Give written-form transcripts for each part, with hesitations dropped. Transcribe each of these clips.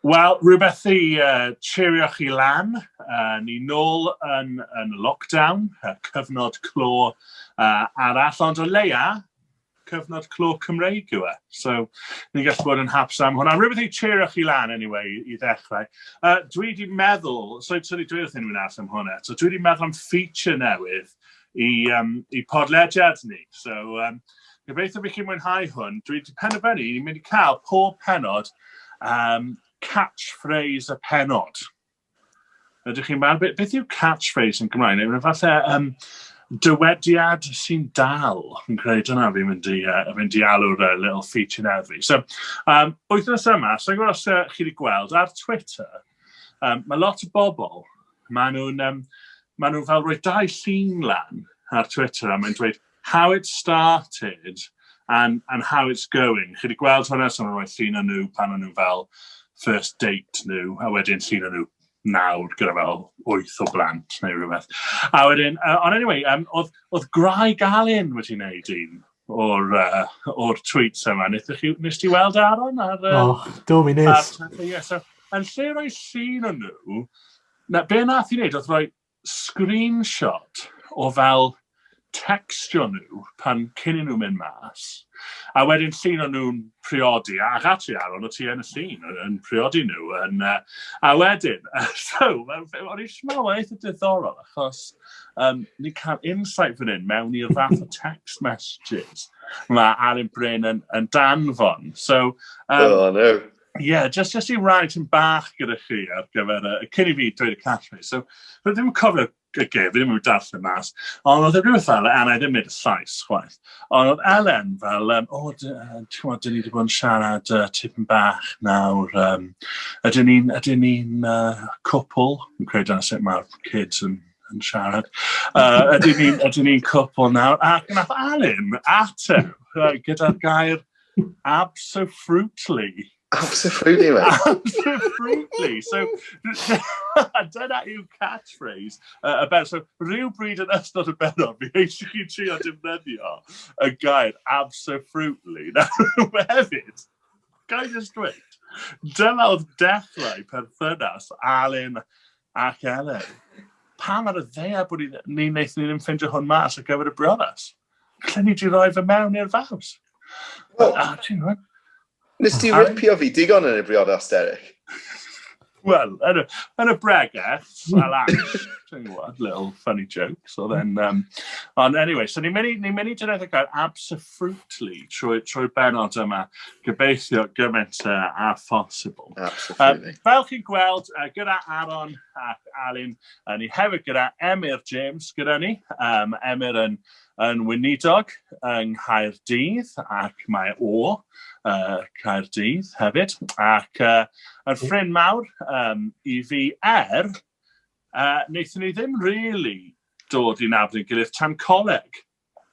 Wel, rhywbeth i cheerio chi lan. Ni nôl yn lockdown, cyfnod clo arall, ond o leia, cyfnod clo Cymreig yw e. So, ni'n gallu bod yn hapus am hwnna. Rhywbeth i cheerio chi lan, anyway, i ddechrau. Dwi wedi meddwl, so sorry, dwi wrth unrhyw arall am hwnna, so dwi wedi meddwl am feature newydd i podlediad ni. So, gobeithio bych chi'n mwynhau hwn. Dwi wedi penderfynu, ni'n mynd i cael pob pennod catchphrase y pennod. Ydych chi'n barod? Beth yw catchphrase yn Gymraeg? Neu falle dywediad sy'n dal. Fi'n credu dyna fi'n mynd i alw'r little feature newydd fi. So, wythnos yma, so i'n gwybod os chi wedi gweld, ar Twitter, mae lot o bobl, maen nhw fel rhoi dau llun lan ar Twitter a mae'n dweud "how it started and how it's going". Chi wedi gweld hwnna, so maen nhw'n rhoi llun o nhw pan o'n nhw fel first date nhw, a wedyn llun o nhw nawr gyda fel wyth o blant neu rhywbeth. A wedyn, ond anyway, oedd gwraig Alun wedi wneud un o'r tweets yma. Nes ti weld Aaron? Oh, do, mi nes. Yeah, so, yn lle rhoi llun o nhw, na, be nath i wneud oedd rhoi screenshot o fel textio nhw pan cyn i nhw mynd mas, a wedyn llun o nhw'n priodi, ac actually Aaron, o ti yn y llun yn priodi nhw, a wedyn, so, o'n i'n meddwl, mae'n eitha diddorol, achos ni'n cael insight fan hyn mewn i'r fath o text messages mae Alun Bryn yn danfon. So, Oh, no. Yeah, just i rannu tipyn bach gyda chi ar gyfer, cyn i fi dweud y catchphrase. So, fi ddim yn cofio y gair, fi ddim yn darllen mas, ond oedd e rhywbeth fel, a na i ddim wneud y llais chwaith, ond oedd Elen fel, "O, ti'n gwybod, dyn ni wedi bod yn siarad tipyn bach nawr, ydyn ni'n cwpl?" Fi'n credu dyna sut mae'r kids yn siarad. Ydyn ni cwpl nawr?" Ac nath Alun ateb gyda'r gair "absolutely". Absolutely, mate. Absolutely. So, dyna yw catchphrase y bennod. So, rhywbryd yn ystod y bennod, fi eisiau chi trio defnyddio y gair "absolutely". Nawr, hefyd, ga i just dweud, dyna oedd dechrau perthynas Alun ac Elen. Pam ar y ddaear bod ni wnaethon ni ddim ffeindio hwn mas ar gyfer y briodas? Lle ni wedi rhoi fe mewn i'r vows? Wel, Ah, ti'n gwybod? Nes ti ripio fi digon yn y briodas, Derek. Wel, yn y bregeth, alash, ti'n gwybod, little funny joke. So then, ond anyway, so ni'n mynd i defnyddio gair "absolutely" trwy benod yma, gobeithio gymaint a phosibl. Absolutely. Fel chi'n gweld, gyda Aaron ac Alun, ni hefyd gyda Emyr James gyda ni. Emyr yn weinidog yng Nghaerdydd ac mae o Caerdydd hefyd. Ac yn ffrind mawr i fi er, wnaethon ni ddim really dod i nabod ein gilydd tan coleg.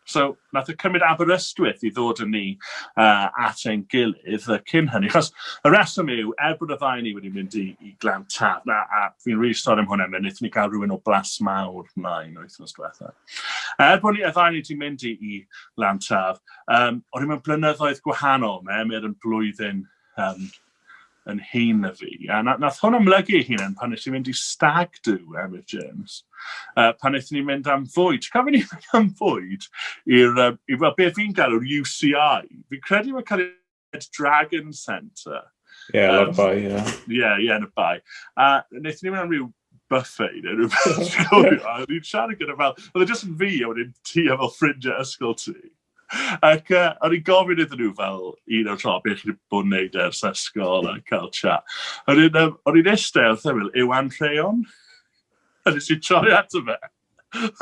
So, nath e cymryd Aberystwyth i ddod â ni at ein gilydd cyn hynny. Achos y reswm yw, er bod y ddau ni wedi mynd i Glantaf, a fi'n really sori am hwnna, wnaethon ni gael rhywun o Blas Mawr mlaen wythnos diwetha. Er bod ni, y ddau ni wedi mynd i Glantaf, o'n i mewn blynyddoedd gwahanol, mae Emyr yn blwyddyn yn hŷn na fi. A nath hwn amlygu ei hunan pan nes i fynd i stag do, Emyr James. Pan wnaethon ni mynd am fwyd. Ti'n cofio ni mynd am fwyd i'r, i, well, be fi'n galw'r UCI. Fi'n credu mae'n cael ei Dragon Centre. Ie, yeah, um, bai, ie. Ie, yn y bai. A wnaethon ni mynd am ryw buffet neu rhywbeth. Ti'n cofio? A o'n i'n siarad gyda fel, oedd e jyst yn fi, a wedyn ti a fel ffrindiau ysgol ti. Ac o'n i'n gofyn iddyn nhw fel un o'r tro, beth chi wedi bod yn neud ers ysgol a cael chat. O'n i'n eistedd wrth ymyl Iwan Rheon. A nes i troi ato fe.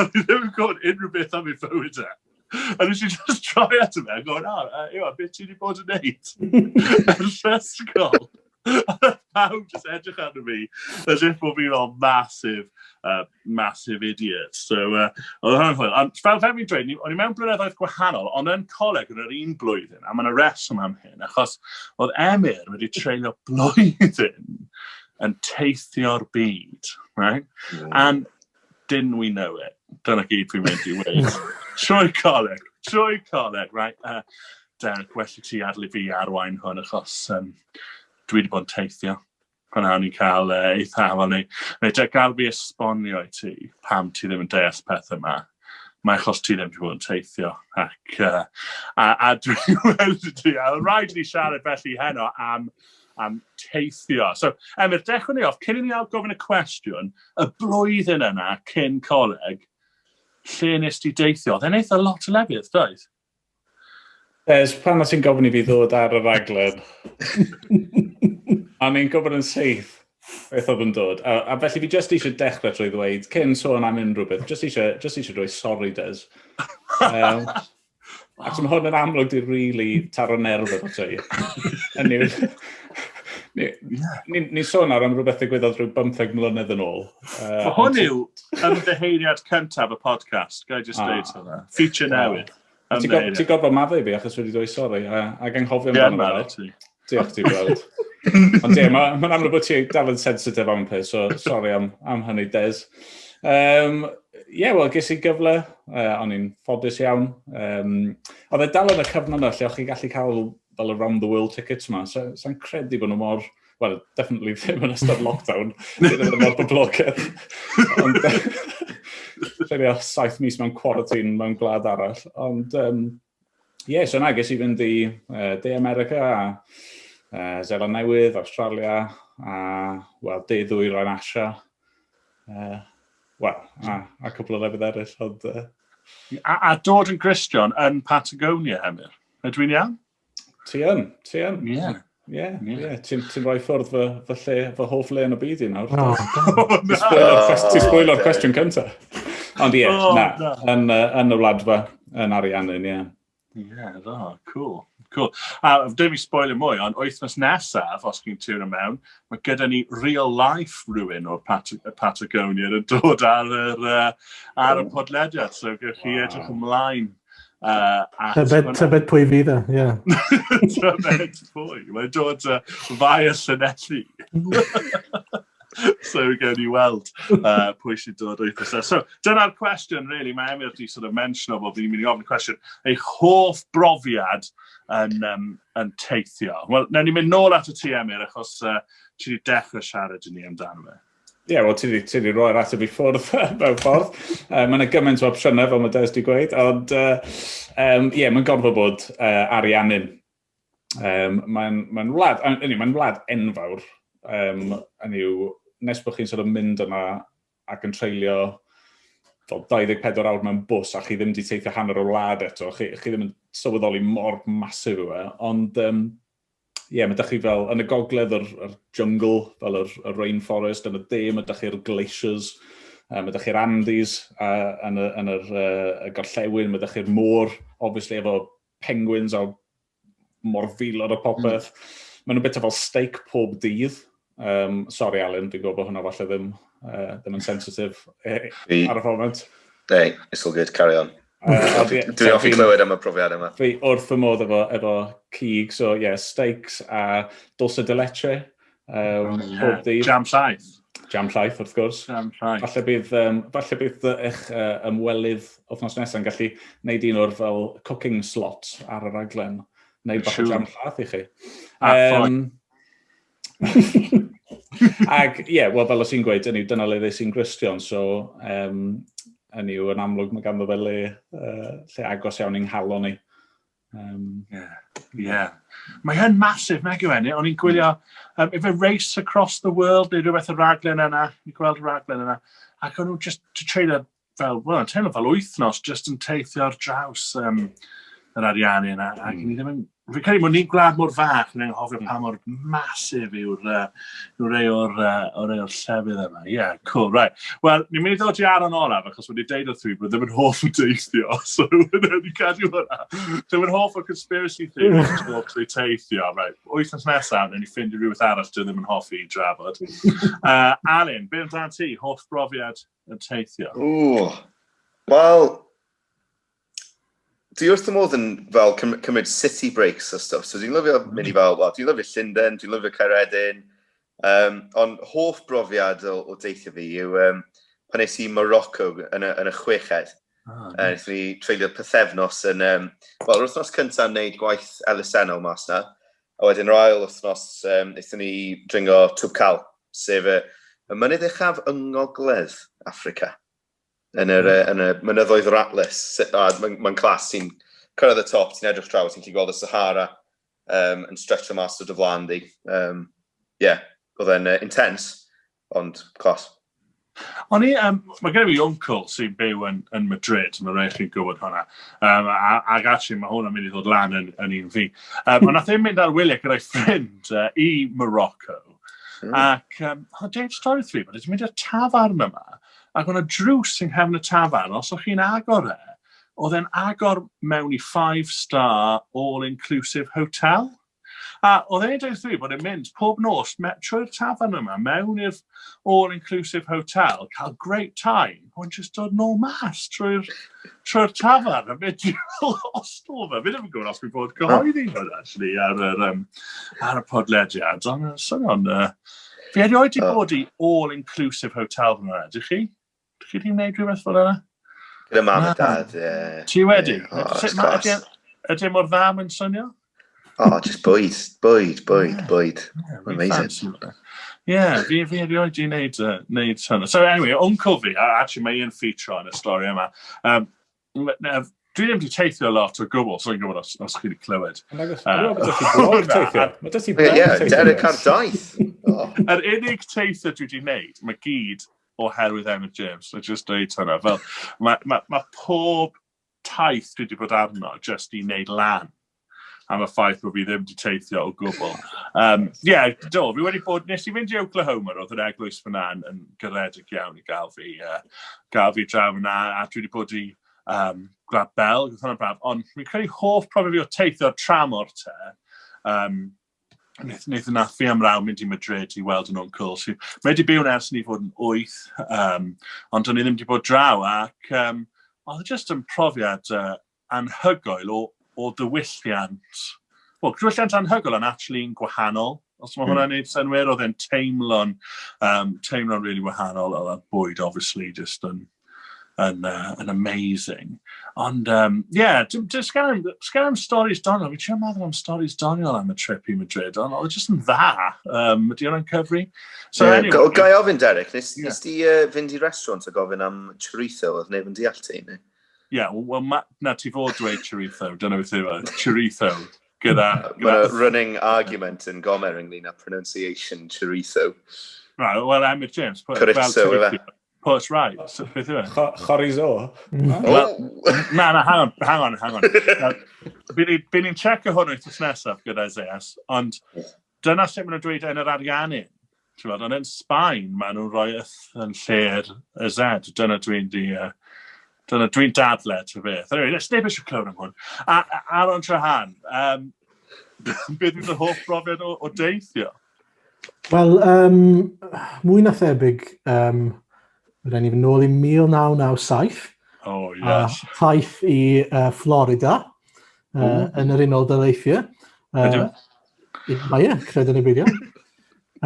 O'n i ddim yn gwybod unrhyw beth am ei fywyd e. A nes i just troi ato fe a gofyn, "O, Iwan, beth ti wedi bod yn neud ers ysgol?" A pawb just edrych arno fi as if bod fi fel massive idiot. So, oedd hwnna'n hwyl. Ond fel fi'n dweud, o'n i mewn blynyddoedd gwahanol, ond yn coleg yn yr un blwyddyn, a mae'n y reswm am hyn, achos oedd Emyr wedi treulio blwyddyn yn teithio'r byd, right? And didn't we know it? Dyna gyd dwi'n mynd i weud. Trwy coleg, trwy coleg, right? Derek, well i ti adael i fi arwain hwn, achos dwi wedi bod yn teithio. Pan awn ni'n cael eithafol ni. Neu te gael fi esbonio i ti pam ti ddim yn deall pethau yma. Mae achos ti ddim wedi bod yn teithio. Ac, a dwi wedi deall. Rhaid i ni siarad felly heno am teithio. So, Emyr, dechrau ni off. Cyn i ni gofyn y cwestiwn, y blwyddyn yna cyn coleg, lle nes ti deithio? Oedd e'n eitha lot o lefydd, doedd? Des, pan o ti'n gofyn i fi ddod ar y raglen, a ni'n gwybod yn syth beth oedd yn dod. A felly fi jyst eisiau dechrau trwy ddweud, cyn sôn am unrhyw beth, jyst eisiau dweud sorry, Des. Ac mae hwn yn amlwg di really taro nerf efo ti. Hynny yw, ni sôn ar am rhywbeth ddigwyddodd rhyw 15 mlynedd yn ôl. Mae hwn yw ymddiheuriad cyntaf y podcast, ga i just dweud hwnna. Feature newydd. Ti'n gorfod maddau fi achos wedi dweud sori ac anghofio amdano fo. Diolch ti, brawd. Ond ie, mae'n ma amlwg bod ti dal yn sensitif am y peth, so sorry am hynny, Des. Ie, yeah, wel, ges i gyfle, o'n i'n ffodus iawn. Oedd e dal yn y cyfnod yna lle o'ch chi'n gallu cael fel y round the world tickets yma. So, sa'n credu bod nhw mor... Well, definitely ddim yn ystod lockdown. Ddim yn mor boblogaidd. Ond treulio 7 mis mewn quarantine mewn gwlad arall. Ond, ie, yeah, so na, ges i fynd i De America a Seland Newydd, Australia, a, wel, De Ddwyrain Asia. Wel, a cwpl o lefydd eraill, ond A dod yn Gristion yn Patagonia, Emyr. Ydw i'n iawn? Ti yn, ti yn. Ie. Ie. Ti'n rhoi ffwrdd fy lle, fy hoff le yn y byd i nawr. Oh, Ti'n spoilo'r cwestiwn cyntaf. Ond ie, Oh, na, na. yn y Wladfa, yn Ariannin, ie. Ie, oh, cool. A dim i spoilio mwy, ond wythnos nesaf, os chi'n tiwnio mewn, mae gyda ni real life rhywun o'r Patagonia yn dod ar y podlediad. So gewch chi edrych ymlaen at Tybed, hwnna. tybed pwy fydd e, ie. Tybed pwy. Mae'n dod via Llanelli. So gewn ni weld pwy sy'n dod wythnos nesaf. So dyna'r cwestiwn, really. Mae Emyr di sort of mentiono bod fi'n mynd i ofyn y cwestiwn. Eich hoff brofiad yn teithio? Wel, newn ni mynd nôl at y ti, Emyr, achos ti wedi dechrau siarad i ni amdano fe. Ie, yeah, wel, ti di roi'r ateb i ffwrdd mewn ffordd. Mae yna gymaint o opsiynau, fel mae Des di gweud, ond ie, yeah, mae'n gorfod bod Ariannin. Mae'n wlad, hynny, mae'n wlad enfawr. Hynny yw, nes bod chi'n sort of mynd yna ac yn treulio fel 24 awr mewn bws a chi ddim wedi teithio hanner o'r wlad eto, chi ddim yn sylweddoli mor massive yw e. Ond ie, yeah, mae 'da chi fel, yn y gogledd yr jungle, fel yr rainforest, yn y de mae 'da chi'r glaciers, mae 'da chi'r Andes, yn y gorllewin, mae 'da chi'r môr, obviously efo penguins a morfilod a popeth. Maen nhw'n bita fel steak pob dydd. Sorry, Alan, dwi'n gwybod bod hwnna falle ddim yn sensitif ar y foment. Hey, it's all good, carry on. Ond ie, Dwi'n hoffi clywed am y profiad yma. Fi wrth fy modd efo cig, so yeah, steaks a dulce de leche pob dydd. Jam llaeth. Jam llaeth, wrth gwrs. Jam llaeth. Falle bydd eich ymwelydd wythnos nesaf yn gallu gwneud un o'r fel cooking slots ar y raglen. Wneud bach o jam llaeth i chi. A ffoi. Ac ie, yeah, wel, fel oes i'n gweud, hynny yw, dyna le ddes i'n Gristion, so hynny yw, yn amlwg mae ganddo fe lle agos iawn i'n nghalon i. Yeah. Mae hyn massive, nag yw e? O'n i'n gwylio, efe Race Across the World neu rhywbeth y raglen yna, ni'n gweld y raglen yna, ac o'n nhw just to treulio fel, well, teimlo fel wythnos, just yn teithio ar draws yr Ariannin yna, ac ni ddim yn... Fi'n credu bod ni'n gwlad mor fach, ni'n anghofio pa mor massive yw'r rei o'r llefydd yma. Yeah, cool, right. Wel, ni'n mynd i ddod i Aaron olaf, achos wedi deud wrth fi bod ddim yn hoff o deithio, so ni'n cadw hwnna. Ddim yn hoff o conspiracy theories, just hoff o teithio. Right. Wythnos nesaf, newn ni ffindio rhywbeth arall dwi ddim yn hoffi i drafod. Alun, be amdano ti? Hoff brofiad yn teithio? Ww. Wel, dwi wrth y modd yn fel cymryd city breaks a stuff. So dwi'n lyfio mynd i fel, well, dwi'n lyfio Llundain, dwi'n lyfio Caeredin. Ond hoff brofiad o deithio fi yw pan es i Morocco yn y chweched. Oh, Wnaethon ni treulio pythefnos yn... Wel, yr wythnos cyntaf yn neud gwaith elusennol mas na. A wedyn yr ail wythnos, wnaethon ni dringo Toubkal. sef y, y mynydd uchaf yng Ngogledd Affrica. Yn yr, mm. yn y mynyddoedd yr Atlas. Mae'n ma clas, ti'n cyrraedd y top, ti'n edrych draw, ti'n gallu gweld y Sahara yn stretcho mas o dy flaen di. Yeah, oedd e'n intense, ond clas. O'n i, mae gen i fi uncle sy'n byw yn Madrid, mae rhaid chi'n gwybod hwnna. Ac actually mae hwnna'n mynd i ddod lan yn un fi. Ond nath e'n mynd ar wyliau gyda'i ffrind i Morocco. Ac oedd deud stori wrth fi, bod wedi mynd i'r tafarn yma, ac o'na drws yng nghefn y tafarn, os o'ch chi'n agor e, oedd e'n agor mewn i five-star all-inclusive hotel. A oedd e'n dweud wrth fi bod e'n mynd pob nos trwy'r tafarn yma mewn i'r all-inclusive hotel, cael great time, ond just dod nôl mas trwy'r trwy tafarn a mynd i'r hostel fe. Fi ddim yn gwybod os fi bod cyhoeddi hwn, actually, ar y podlediad, ond swnio'n... Fi erioed wedi bod i all-inclusive hotel fel yna, ydych chi? Ydych chi wedi gwneud rhywbeth fel yna? Gyda mam a dad, ie. Ti wedi? Oh, ydy mor dda mae'n swnio? Oh, just bwyd, bwyd, bwyd, bwyd. Yeah, amazing. Yeah, fi erioed wedi wneud hwnna. So anyway, uncle fi, actually mae un feature yn y stori yma. Dwi ddim wedi teithio lot o gwbl, so i'n gwybod os chi wedi clywed. Mae teithio. Mae dy ti blog teithio. Derek ar daith. Yr unig teithio dwi wedi wneud, mae gyd oherwydd Emyr James. I just dweud hwnna. Fel, mae pob taith dwi wedi bod arno just i wneud lan am y ffaith bod fi ddim wedi teithio o gwbl. Yeah, do, fi wedi bod, nes i fynd i Oklahoma, roedd yr eglwys fyna yn garedig iawn i gael fi draw fyna, a dwi wedi bod i Gwlad Belg, oedd hwnna'n braf, ond fi'n credu hoff profiad fi o teithio tramor te, wnaeth yna fi am raw mynd i Madrid i weld yn uncle. So, mae wedi byw yn ers ni fod yn 8, ond o'n i ddim wedi bod draw, ac oedd e just yn profiad anhygoel o ddiwylliant. Wel, diwylliant anhygoel yn actually yn gwahanol. Os mae hwnna'n neud synnwyr, oedd e'n teimlo'n really wahanol. Oedd y bwyd, obviously, just yn amazing. Ond, yeah, sgan am stories doniol. Fi'n trio meddwl am stories doniol am y trip i Madrid, ond oedd e just yn dda. Ydy hwnna'n cyfri? So, yeah, anyway. Ga i ofyn, Derek, nes ti fynd i restaurant a gofyn am chorizo, oedd neb yn deall ti, neu? Yeah, well, na, ti fod dweud chorizo, dyna beth yw e, chorizo. Gyda Mae running argument yn Gomer ynglyn â pronunciation chorizo. Right, well, Emyr James. Put, chorizo, well, put us right. So, beth yw e? Chorizo. Well, na, hang on, hang on, hang on. Bydd ni'n checio hwn wythnos nesaf gyda Zeus, ond dyna sut maen nhw'n dweud yn yr Ariannin. Ti'n, ond yn Sbaen, maen nhw'n rhoi yth yn lle'r y Z. Dyna dwi'n dadle, ty beth. Anyway, nes neb eisiau clywed am hwn. A Aaron Trahan, beth yw dy hoff brofiad o deithio? Wel, mwy na thebyg, rhaid ni fynd nôl i 1997. Oh, yes. A taith i Florida, yn yr Unol Daleithiau. Mae e, credu neu beidio.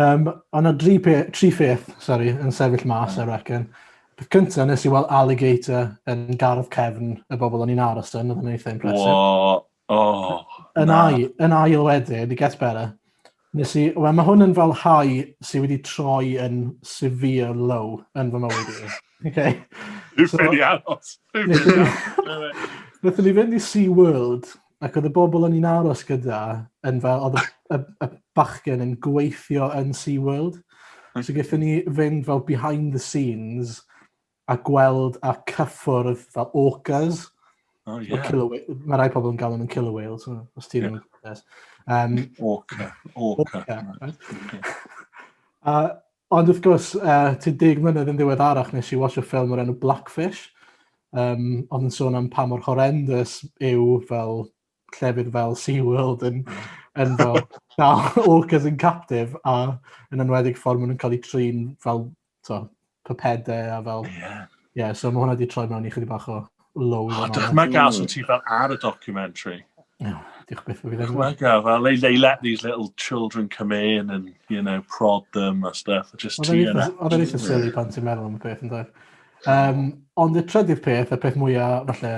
Ond na tri pheth, sorry, yn sefyll mas, I reckon. Peth cyntaf, nes i weld alligator yn gardd cefn y bobl o'n i'n aros yn, oedd yn eitha impressive. Wow. Oh, yn ail wedyn, it gets better, nes i, wel, mae hwn yn fel high sydd wedi troi yn severe low yn fy mywyd i. Okay. Dwi'n ffili aros. Wnaethon ni fynd i Sea World, ac oedd y bobl o'n i'n aros gyda yn fel, oedd y bachgen yn gweithio yn Sea World. So gaethon ni fynd fel behind the scenes a gweld a cyffwrdd fel orcas. Oh, yeah. Killer, mae rai pobl yn galw nhw'n killer whales, os ti ddim yn gwybod. Orca. Orca. Orca, right? Ond wrth gwrs, ti 10 mlynedd yn ddiweddarach nes i watch o ffilm o'r enw Blackfish. Oedd yn sôn am pa mor horrendous yw fel llefydd fel SeaWorld yn fel dal orcas yn captive a yn enwedig ffordd maen nhw'n cael eu trin fel so, pypedau a fel. Yeah, so mae hwnna wedi troi mewn i chydig bach o low. Oh, dychmyga os ti fel ar y documentary. No, diolch byth bod fi ddim. Dychmyga, fel they let these little children come in and prod them a stuff. Just ti yna. Oedd e'n eitha silly pan ti'n meddwl am y peth yn dweud. Ond y trydydd peth, y peth mwyaf falle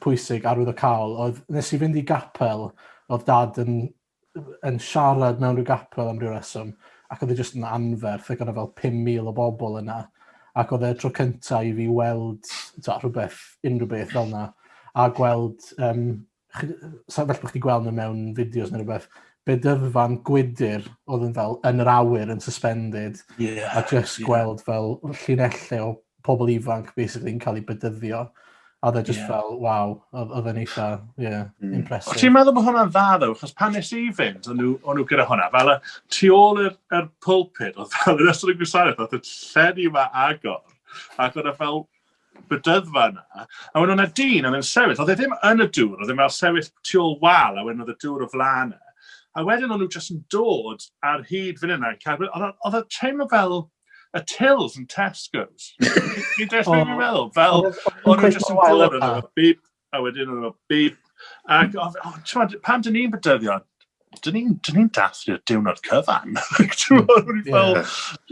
pwysig arwyddocaol, oedd nes i fynd i gapel, oedd dad yn siarad mewn rhyw gapel am ryw reswm, Ac oedd e jyst yn anferth, ac oedd e fel 5,000 o bobl yna. Ac oedd e tro cyntaf i fi weld ta, rhywbeth, unrhyw beth fel yna. A gweld, um, sa felly bod chdi gweld nhw mewn fideos neu rhywbeth, bedyddfan gwydr oedd yn fel yn yr awyr yn suspended. Yeah, a just yeah. gweld fel llinellau o pobl ifanc basically yn cael eu bedyddio. A oedd e just yeah. fel, waw, oedd e'n eitha, yeah, impressive. Ti'n meddwl bod hwnna'n dda ddo, achos pan nes i fynd, o'n nhw, nhw gyda hwnna, fel y tu ôl i'r er pulpit, oedd fel yn ystod y gwasanaeth, oedd y llenni yma agor, ac oedd e fel bedyddfa yna, a wedyn oedd yna dyn oedd yn sefyll, oedd e ddim yn y dŵr, oedd e fel sefyll tu ôl wal, a wedyn oedd y dŵr o flaen e. A wedyn o'n nhw jyst yn dod ar hyd fan yna, oedd e teimlo fel y tills yn Tesco's. Ti'n deall beth fi'n meddwl? Fel, o'n nhw jyst yn dod, o'n nhw beep, a wedyn o'n nhw beep. Ac, oh, ti'n pan dyn ni'n bedyddio, dyn ni'n ni dathlu'r diwrnod cyfan. Ti'n fel,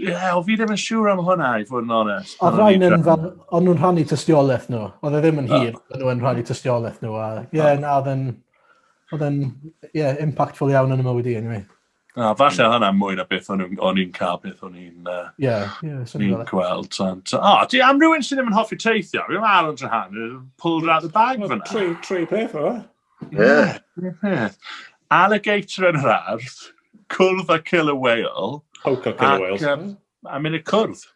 ie, o fi ddim yn siŵr am hwnna, i fod yn onest. Oedd rhain yn fel, o'n nhw'n rhannu tystiolaeth nhw. Oedd e ddim yn hir, o'n nhw'n rhannu tystiolaeth nhw. A, ie, yeah, na, oedd yn, oedd yn, ie, impactful iawn yn y mywyd i, anyway. Na, falle hwnna mwy na beth o'n i'n cael, beth o'n i'n uh, yeah, yeah, ni'n gweld. And, oh, di, am rhywun sydd ddim yn hoffi teithio, fi'n Aaron Trahan, pulled out the bag fyna. Tri, tri peth o. Yeah. Tri peth. Alligator yn yr ardd, cwrdd a killer whale. Poke a killer whales. A mynd i cwrdd.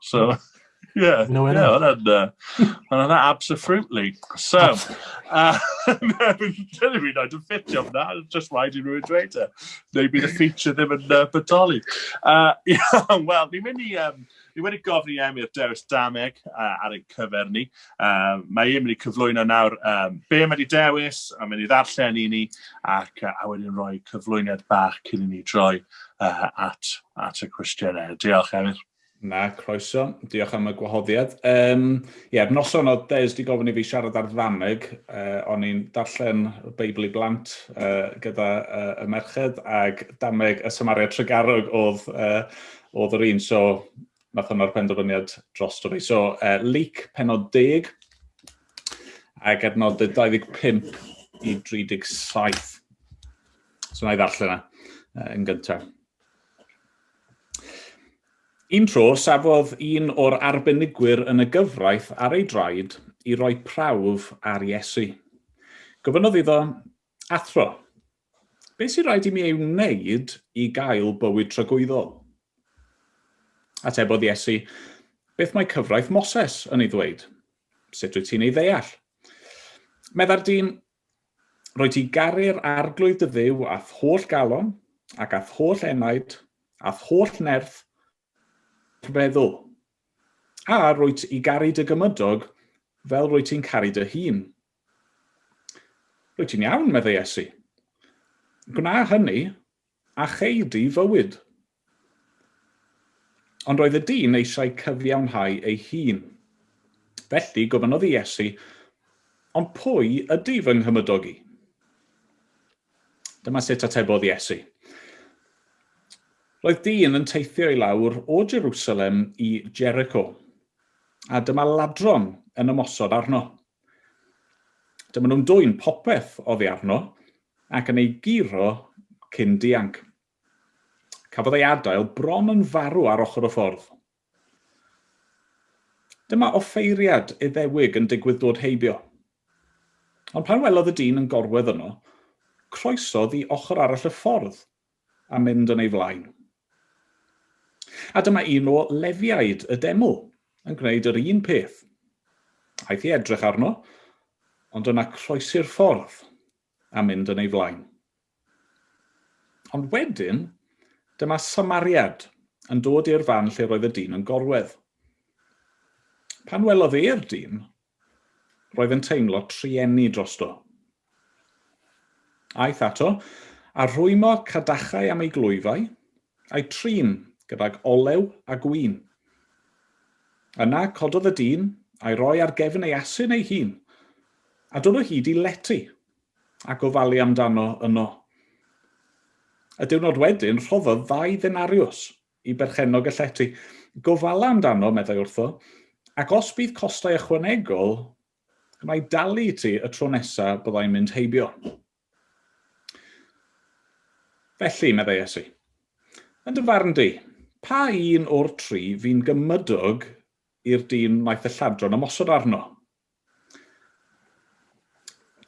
So, yeah, no, yeah, hwnna'n hwnna'n absolutely. So, dyna fi'n oed yn ffitio fyna, just rhaid i rhywun dweud e. Neu bydd y feature ddim yn bodoli. Yeah, Wel, ni'n mynd i, ni wedi gofyn i Emyr dewis dameg ar ein cyfer ni. Mae e'n mynd i cyflwyno nawr be mae wedi dewis, a mynd i ddarllen i ni, ac a wedyn rhoi cyflwyniad bach cyn i ni droi at, at y cwestiynau. Diolch, Emyr. Na, croeso. Diolch am y gwahoddiad. Um, ie, yeah, noson oedd Des di gofyn i fi siarad ar ddameg. O'n i'n darllen y Beibl i blant gyda y merched, ac dameg y Samaria Tregarog oedd, oedd yr un. So, nath hwnna'r penderfyniad dros fi. So, Luc penod 10, ac adnod 25 i 37. So, na i ddarllen yna yn gyntaf. Un tro, safodd un o'r arbenigwyr yn y gyfraith ar ei draed i roi prawf ar Iesu. Gofynnodd iddo, Athro, beth sy'n rhaid i mi ei wneud i gael bywyd tragwyddol? Atebodd Iesu, Beth mae cyfraith Moses yn ei ddweud? Sut wyt ti'n ei ddeall? Meddai'r dyn, Rwyt ti garu'r arglwydd dy dduw a'th holl galon, ac a'th holl enaid, a'th holl nerth, feddwl. A rwyt i garu dy gymydog fel rwyt ti'n caru dy hun. Rwyt ti'n iawn, meddai Iesu. Gwna hynny, a chei di fywyd. Ond roedd y dyn eisiau cyfiawnhau ei hun. Felly gofynnodd i Iesu, Ond pwy ydy fy nghymydog i? Dyma sut atebodd Iesu. Roedd dyn yn teithio i lawr o Jerusalem i Jericho, a dyma ladron yn ymosod arno. Dyma nhw'n dwyn popeth oddi arno ac yn ei guro cyn dianc. Cafodd ei adael bron yn farw ar ochr y ffordd. Dyma offeiriad Iddewig yn digwydd dod heibio. Ond pan welodd y dyn yn gorwedd yno, croesodd i ochr arall y ffordd a mynd yn ei flaen. A dyma un o Lefiaid y deml yn gwneud yr un peth. Aeth i edrych arno, ond yna croesi'r ffordd a mynd yn ei flaen. Ond wedyn, dyma Samariad yn dod i'r fan lle roedd y dyn yn gorwedd. Pan welodd e'r dyn, roedd yn teimlo trueni drosto. Aeth ato, a rhwymo cadachau am ei glwyfau, a'i trin gydag olew a gwin. Yna cododd y dyn, a'i roi ar gefn ei asyn ei hun, a dod o hyd i lety, a gofalu amdano yno. Y diwrnod wedyn, rhoddodd ddau ddenariws i berchennog y llety. Gofala amdano, meddai wrtho, ac os bydd costau ychwanegol, gwna i dalu i ti y tro nesaf byddai'n mynd heibio. Felly, meddai Iesu, Yn dy farn di, pa un o'r tri fu'n gymydog i'r dyn wnaeth y lladron ymosod arno?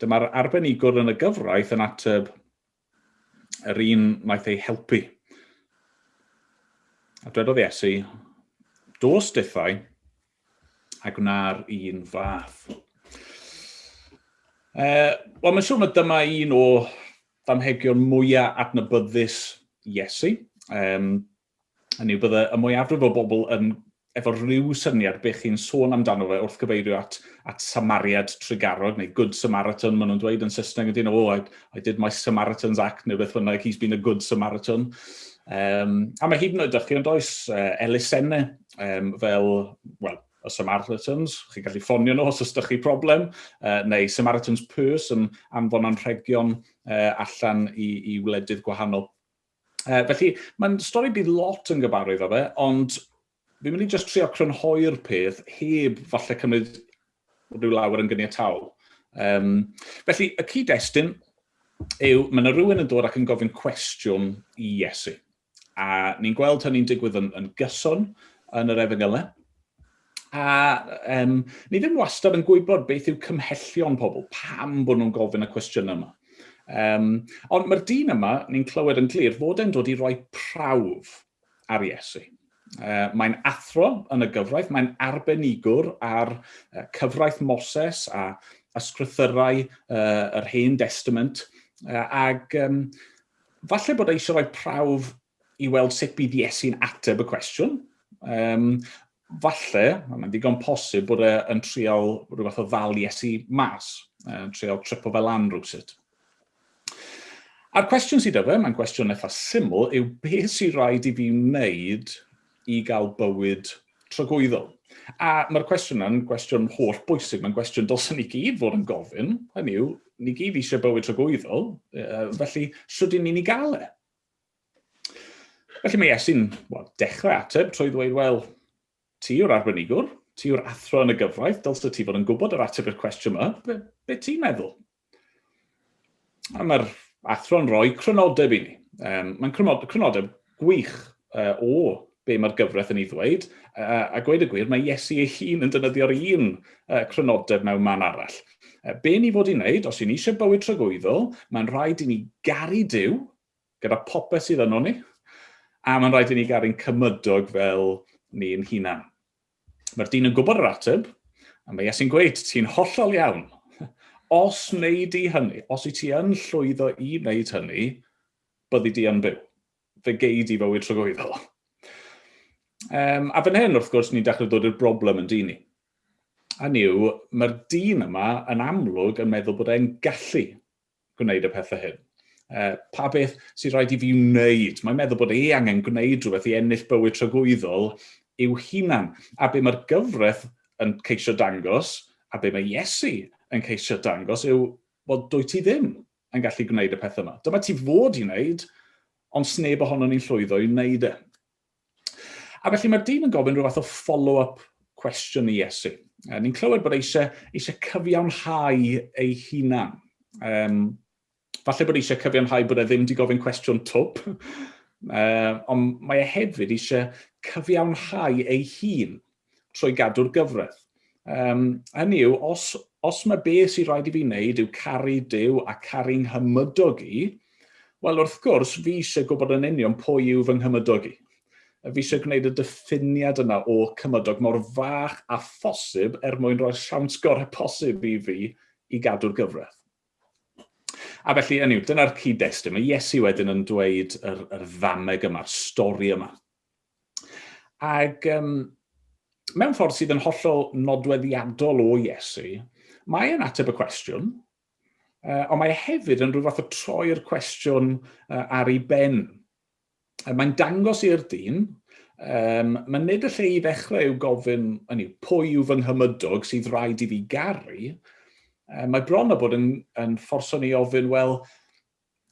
Dyma'r arbenigwr yn y gyfraith yn ateb yr un wnaeth ei helpu. A dwedodd Iesu, dos dithau a gwna'r un fath. Wel, mae'n siŵr mai dyma un o ddamhegion mwyaf adnabyddus Iesu. Um, hynny yw, bydde y mwyafrif o bobl yn efo rhyw syniad beth chi'n sôn amdano fe wrth gyfeirio at, at Samariad trugarog, neu Good Samaritan, maen nhw'n dweud yn Saesneg, ydyn, oh, I, I did my Samaritan's act, neu beth bynnag, he's been a good Samaritan. Um, a mae hyd yn oed chi, ond oes, uh, elusennau um, fel, well, y Samaritans, chi'n gallu ffonio nhw os oes chi problem, uh, neu Samaritan's Purse yn anfon anrhegion uh, allan i, i wledydd gwahanol. Uh, felly, mae'n stori bydd lot yn gyfarwydd â fe, ond fi'n mynd i just trio crynhoi'r peth heb falle cymryd rhyw lawer yn gyniataol. Um, felly, y cyd-destun yw, mae yna rhywun yn dod ac yn gofyn cwestiwn i Iesu. A ni'n gweld hynny'n digwydd yn, yn gyson yn yr efengylau. A um, ni ddim wastad yn gwybod beth yw cymhellion pobl, pam bod nhw'n gofyn y cwestiynau yma. Um, ond mae'r dyn yma, ni'n clywed yn glir, fod e'n dod i roi prawf ar Iesu. Uh, mae'n athro yn y gyfraith, mae'n arbenigwr ar uh, cyfraith Moses a ysgrythyrau uh, yr Hen Testament, uh, ac um, Falle bod e eisiau rhoi prawf i weld sut bydd Iesu'n ateb y cwestiwn. Um, falle, mae'n ddigon posib bod e yn trial rhyw fath o ddal Iesu mas, yn trial tripo fel lan rhywsut. A'r cwestiwn sydd efo, mae'n gwestiwn eitha syml, yw beth sy'n rhaid i fi wneud i gael bywyd tragwyddol? A mae'r cwestiwn yna'n gwestiwn holl bwysig, mae'n gwestiwn dylsen ni gyd fod yn gofyn, hynny yw, ni gyd eisiau bywyd tragwyddol, felly sut ni'n ei gael e? Felly mae Iesu'n well, dechrau ateb trwy ddweud, wel, ti yw'r arbenigwr, ti yw'r athro yn y gyfraith, dylse ti fod yn gwybod yr ateb i'r cwestiwn yma, be, be ti'n meddwl? A mae'r athro'n rhoi crynodeb i ni. Um, mae'n crynodeb gwych uh, o be mae'r gyfraith yn ei ddweud, uh, a gweud y gwir, mae Iesu ei hun yn defnyddio'r un uh, crynodeb mewn man arall. Uh, be ni fod i wneud, os y'n eisiau bywyd tragwyddol, mae'n rhaid i ni garu Duw gyda popeth sydd yno ni, a mae'n rhaid i ni garu'n cymydog fel ni'n hunan. Mae'r dyn yn gwybod yr ateb, a mae Iesu'n gweud, ti'n hollol iawn. Os wnei di hynny, os wyt ti yn llwyddo i wneud hynny, byddi di yn byw. Fe gei di fywyd tragwyddol. Um, a fan hyn, wrth gwrs, ni'n dechrau dod i'r broblem yn dyn ni. A ni yw, mae'r dyn yma yn amlwg yn meddwl bod e'n gallu gwneud y pethau hyn. Uh, pa beth sy'n rhaid i fi wneud? Mae'n meddwl bod e angen gwneud rhywbeth i ennill bywyd tragwyddol i'w hunan. A be mae'r gyfraith yn ceisio dangos, a be mae Iesu yn ceisio dangos, yw bod dwyt ti ddim yn gallu gwneud y pethau yma. Dyma ti fod i wneud, ond sneb ohono ni'n llwyddo i wneud e. A felly mae'r dyn yn gofyn rhyw fath o follow-up cwestiwn i Iesu. Ni'n clywed bod eisiau, eisiau cyfiawnhau ei hunan. Um, falle bod eisiau cyfiawnhau bod e ddim wedi gofyn cwestiwn twp, uh, ond mae e hefyd eisiau cyfiawnhau ei hun trwy gadw'r gyfraith. Um, hynny yw, os, os mae beth sy'n rhaid i fi wneud yw caru Duw a caru nghymydog i, wel wrth gwrs fi eisiau gwybod yn union pwy yw fy nghymydog i. Fi eisiau gwneud y diffiniad yna o cymydog mor fach a phosib er mwyn rhoi'r siawns gorau posib i fi i gadw'r gyfraith. A felly, hynny yw, dyna'r cyd-destun. Mae Iesu wedyn yn dweud yr, yr ddameg yma'r stori yma. Ac um, mewn ffordd sydd yn hollol nodweddiadol o Iesu, mae e'n ateb y cwestiwn, uh, ond mae e hefyd yn rhyw fath o troi'r cwestiwn uh, ar ei ben. Mae'n dangos i'r dyn, um, mae nid y lle i ddechrau yw gofyn, hynny, pwy yw fy nghymydog sydd rhaid i fi garu, uh, mae bron o bod yn, yn fforso ni ofyn, wel,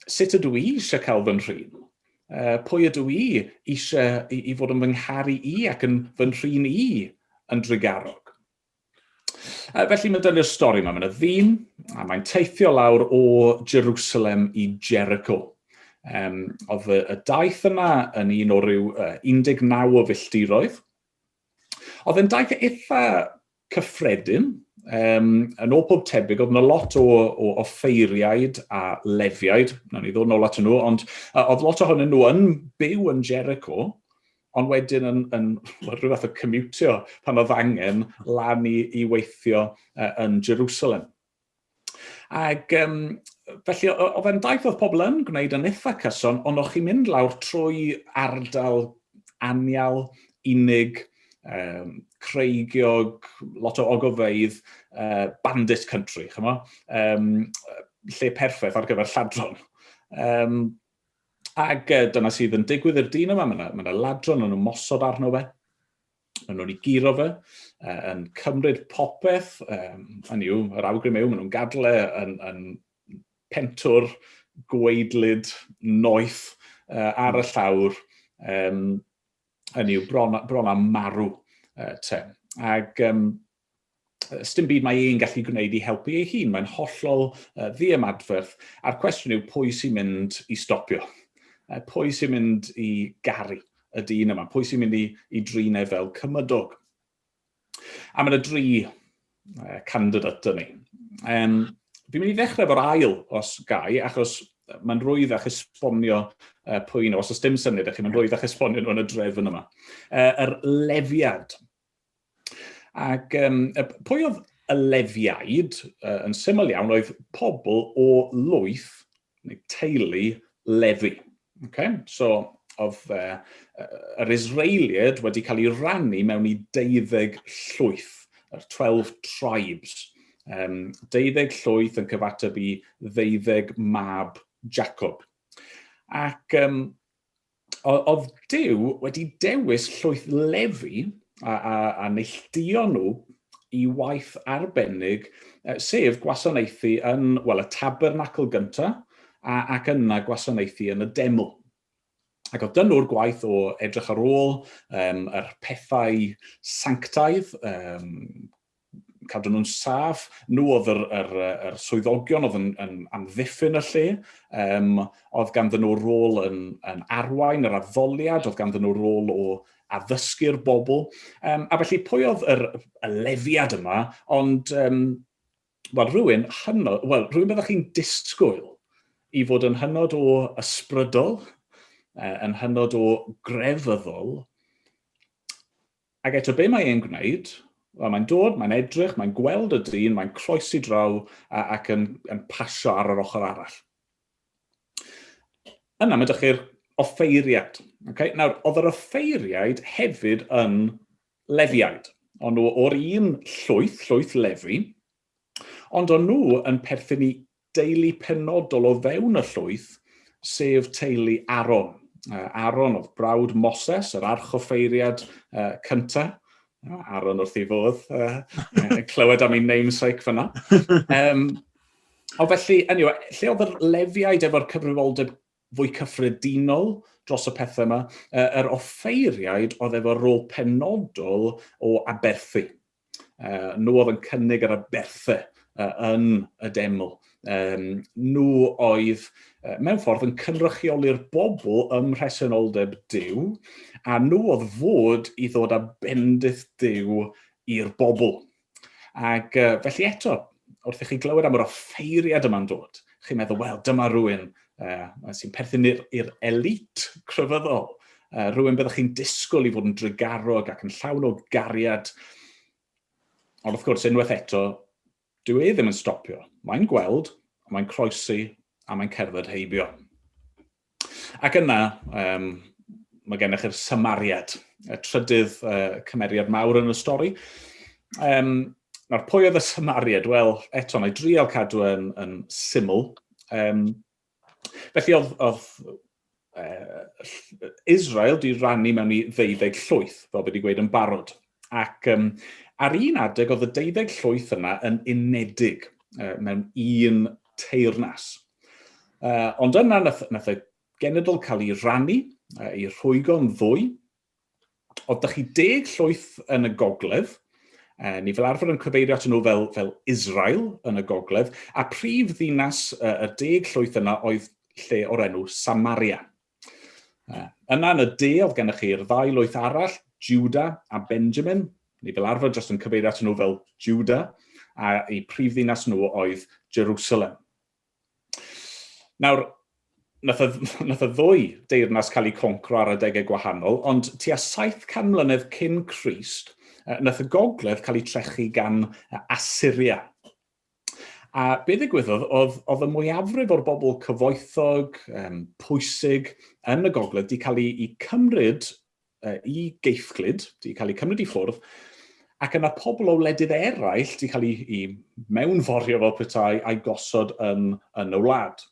sut ydw i eisiau cael fy nhrin? Uh, pwy ydw i eisiau i, i fod yn fy ngharu i ac yn fy nhrin i yn drugarog? Uh, felly mae dyna'r stori yma. Mae'n ddyn, a mae'n teithio lawr o Jerusalem i Jericho. Oedd y daith yna yn un o ryw 19 o filltiroedd. Oedd e'n daith eitha cyffredin. Yn ôl pob tebyg, oedd yna lot o offeiriaid a lefiaid, nawn ni ddod nôl at nhw, ond oedd lot ohonyn nhw yn byw yn Jericho, ond wedyn yn rhyw fath o commutio pan oedd angen lan i weithio yn Jerusalem. Ac felly oedd e'n daith oedd pobl yn gwneud yn eitha cyson, ond o'ch chi'n mynd lawr trwy ardal anial, unig, creigiog, lot o ogofeydd, bandit country, chymod? Lle perffaith ar gyfer lladron. Ac dyna sydd yn digwydd i'r dyn yma, mae yna ma ladron yn ymosod arno fe. Maen nhw'n ei guro fe, yn cymryd popeth, hynny yw, yr awgrym yw, maen nhw'n gadael e yn pentwr gwaedlyd noeth ar y llawr, hynny yw, bron â marw te. Ac sdim byd mae e'n gallu gwneud i helpu ei hun, mae'n hollol ddiymadferth, a'r cwestiwn yw pwy sy'n mynd i stopio? Pwy sy'n mynd i garu y dyn yma? Pwy sy'n mynd i drin e fel cymydog? A mae yna dri candidate yn ni. Fi'n mynd i ddechrau efo'r ail, os gai, achos mae'n rwyddach esbonio pwy nhw. Os oes dim syniad i chi, mae'n rwyddach esbonio nhw yn y drefn yma. Yr lefiad. Ac pwy oedd y Lefiaid? Yn syml iawn, oedd pobl o lwyth, neu teulu, Lefi. Okay? So, oedd yr Israeliaid wedi cael ei rannu mewn i deuddeg llwyth, yr 12 tribes. Deuddeg llwyth yn cyfateb i ddeuddeg mab Jacob. Ac oedd Duw wedi dewis llwyth Lefi a neilltuo nhw i waith arbennig, sef gwasanaethu yn, wel, y tabernacl gyntaf, ac yna gwasanaethu yn y deml. Ac oedd dyn nhw'r gwaith o edrych ar ôl yr pethau sanctaidd, cadw nhw'n saff. Nhw oedd yr swyddogion oedd yn amddiffyn y lle. Oedd ganddyn nhw rôl yn arwain yr addoliad, oedd ganddyn nhw rôl o addysgu'r bobl. A felly pwy oedd y lefiad yma, ond wel, rhywun hynod, wel, rhywun byddech chi'n disgwyl i fod yn hynod o ysbrydol, yn hynod o grefyddol. Ac eto, be mae e'n gwneud? Wel, mae'n dod, mae'n edrych, mae'n gweld y dyn, mae'n croesi draw ac yn pasio ar yr ochr arall. Yna, mae dych chi'r offeiriad. Okay? Nawr, oedd yr offeiriaid hefyd yn lefiaid. Ond nhw o'r un llwyth, llwyth lefi, ond o'n nhw yn perthyn i deulu penodol o fewn y llwyth, sef teulu Aaron. Aaron oedd brawd Moses, yr archoffeiriad cyntaf. Aaron wrth ei fodd, clywed am ei namesake fyna. O felly, anyway, lle oedd yr Lefiaid efo'r cyfrifoldeb fwy cyffredinol dros y pethau yma, yr offeiriaid oedd efo rôl penodol o aberthu. Nhw oedd yn cynnig yr aberthau yn y deml. Nhw oedd, mewn ffordd, yn cynrychioli'r bobl ym mhresenoldeb Duw, a nhw oedd fod i ddod â bendith Duw i'r bobl. Ac felly eto, wrth i chi glywed am yr offeiriad yma'n dod, chi'n meddwl, wel, dyma rhywun sy'n perthyn i'r elite crefyddol, rhywun byddwch chi'n disgwyl i fod yn drugarog ac yn llawn o gariad. Ond wrth gwrs, unwaith eto, dyw e ddim yn stopio. Mae'n gweld, mae'n croesi, a mae'n cerdded heibio. Ac yna, mae gennych chi'r Samariad, y trydydd cymeriad mawr yn y stori. Nawr, pwy oedd y Samariad? Wel, eto, na i drial cadw yn syml. Felly oedd Israel di rannu mewn i ddeuddeg llwyth, fel fi wedi gweud yn barod. Ac ar un adeg oedd y deuddeg llwyth yna yn unedig mewn un teyrnas. Ond yna nath y genedl cael ei rannu, ei rhwygo'n ddwy. Oedd dych chi deg llwyth yn y gogledd, ni fel arfer yn cyfeirio at nhw fel Israel yn y gogledd, a prif ddinas y deg llwyth yna oedd lle o'r enw Samaria. Yna yn y de oedd gennych chi'r ddau lwyth arall, Juda a Benjamin, neu fel arfer jyst yn cyfeirio at nhw fel Juda, a eu prif ddinas nhw oedd Jerusalem. Nawr, nath y, nath y ddwy deyrnas cael eu concro ar adegau gwahanol, ond tua 700 mlynedd cyn Crist, nath y gogledd cael eu trechu gan Assyria. A be ddigwyddodd oedd, oedd y mwyafrif o'r bobl cyfoethog, um, pwysig yn y gogledd di cael eu, cymryd uh, i geithglyd, di cael eu cymryd i ffwrdd, ac yna pobl o wledydd eraill di cael eu, eu mewnforio fel petai a'i gosod yn, yn y wlad.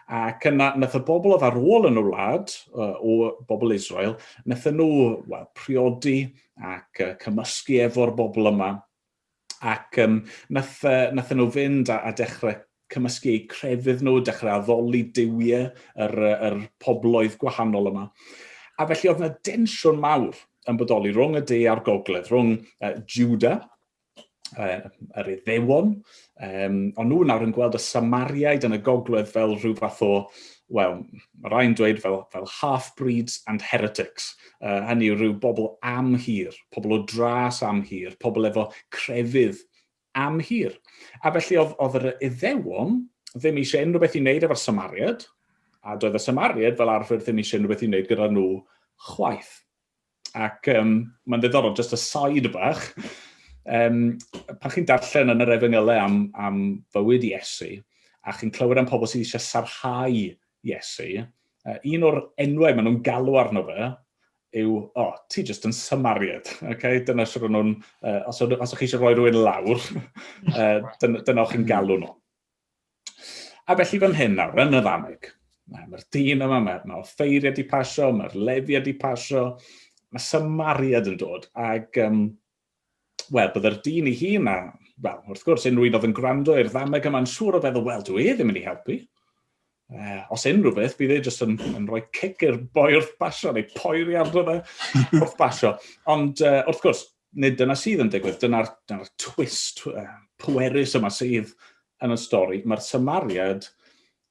Ac yna, nath y bobl oedd ar ôl yn y wlad, o bobl Israel, nath nhw well, priodi ac cymysgu efo'r bobl yma, Ac um, nath, uh, nath nhw fynd a, a dechrau cymysgu eu crefydd nhw, dechrau addoli duwiau yr, yr pobloedd gwahanol yma. A felly oedd yna densiwn mawr yn bodoli rhwng y de a'r gogledd, rhwng uh, Juda, uh, yr Iddewon, um, ond nhw nawr yn gweld y Samariaid yn y gogledd fel rhyw fath o wel, mae rhai'n dweud fel, fel half-breeds and heretics. Uh, hynny yw rhyw bobl amhir, pobl o dras amhir, pobl efo crefydd amhir. A felly oedd, oedd yr Iddewon ddim eisiau unrhyw beth i wneud efo'r Samariad, a doedd y Samariad fel arfer ddim eisiau unrhyw beth i wneud gyda nhw chwaith. Ac um, mae'n ddiddorol, just y side bach, um, pan chi'n darllen yn yr efengylau am, am fywyd Iesu, a chi'n clywed am pobl sydd eisiau sarhau Iesu, uh, un o'r enwau maen nhw'n galw arno fe yw, o, oh, ti jyst yn Samariad. Okay? Dyna sydd nhw'n, uh, os, os ydych chi eisiau rhoi rhywun lawr, uh, dyna, dyna o'ch chi'n galw nhw. A felly fan hyn nawr, yn y ddameg, mae'r dyn yma, mae, mae offeiriad di pasio, mae'r lefiad di pasio, mae Samariad yn dod, ac um, wel, byddai'r dyn ei hun, a, wel, wrth gwrs, unrhyw un oedd yn gwrando i'r ddameg yma'n siŵr o feddwl, wel, dwi e ddim yn ei helpu. Uh, os unrhyw beth, bydd e jyst yn, yn rhoi cic i'r boi wrth basio, neu poeri arno fe wrth basio. Ond uh, wrth gwrs, nid dyna sydd yn digwydd, dyna'r dyna twist uh, pwerus yma sydd yn y stori. Mae'r Samariad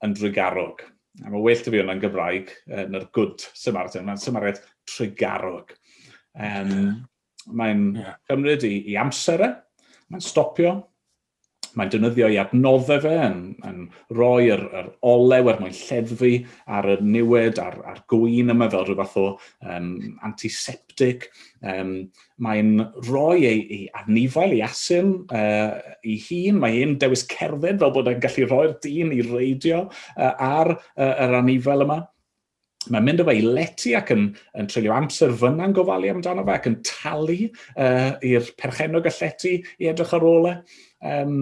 yn drugarog. A mae well dy fi hwnna'n Gymraeg, uh, na'r good Samaritan. Mae'n Samariad trugarog. Um, Mae'n yeah. cymryd i, i amser e, mae'n stopio, Mae'n defnyddio ei adnoddau fe yn, yn rhoi yr, yr olew er mwyn lleddfu ar y niwed a'r, ar gwyn yma fel rhyw fath o um, antiseptic. Um, mae'n rhoi ei, ei anifail, ei asyn uh, ei hun. Mae e'n dewis cerdded fel bod e'n gallu rhoi'r dyn i reidio uh, ar uh, yr anifail yma. Mae'n mynd â fe i lety ac yn, yn treulio amser fyna'n gofalu amdano fe ac yn talu uh, i'r perchennog y llety i edrych ar ôl e. Um,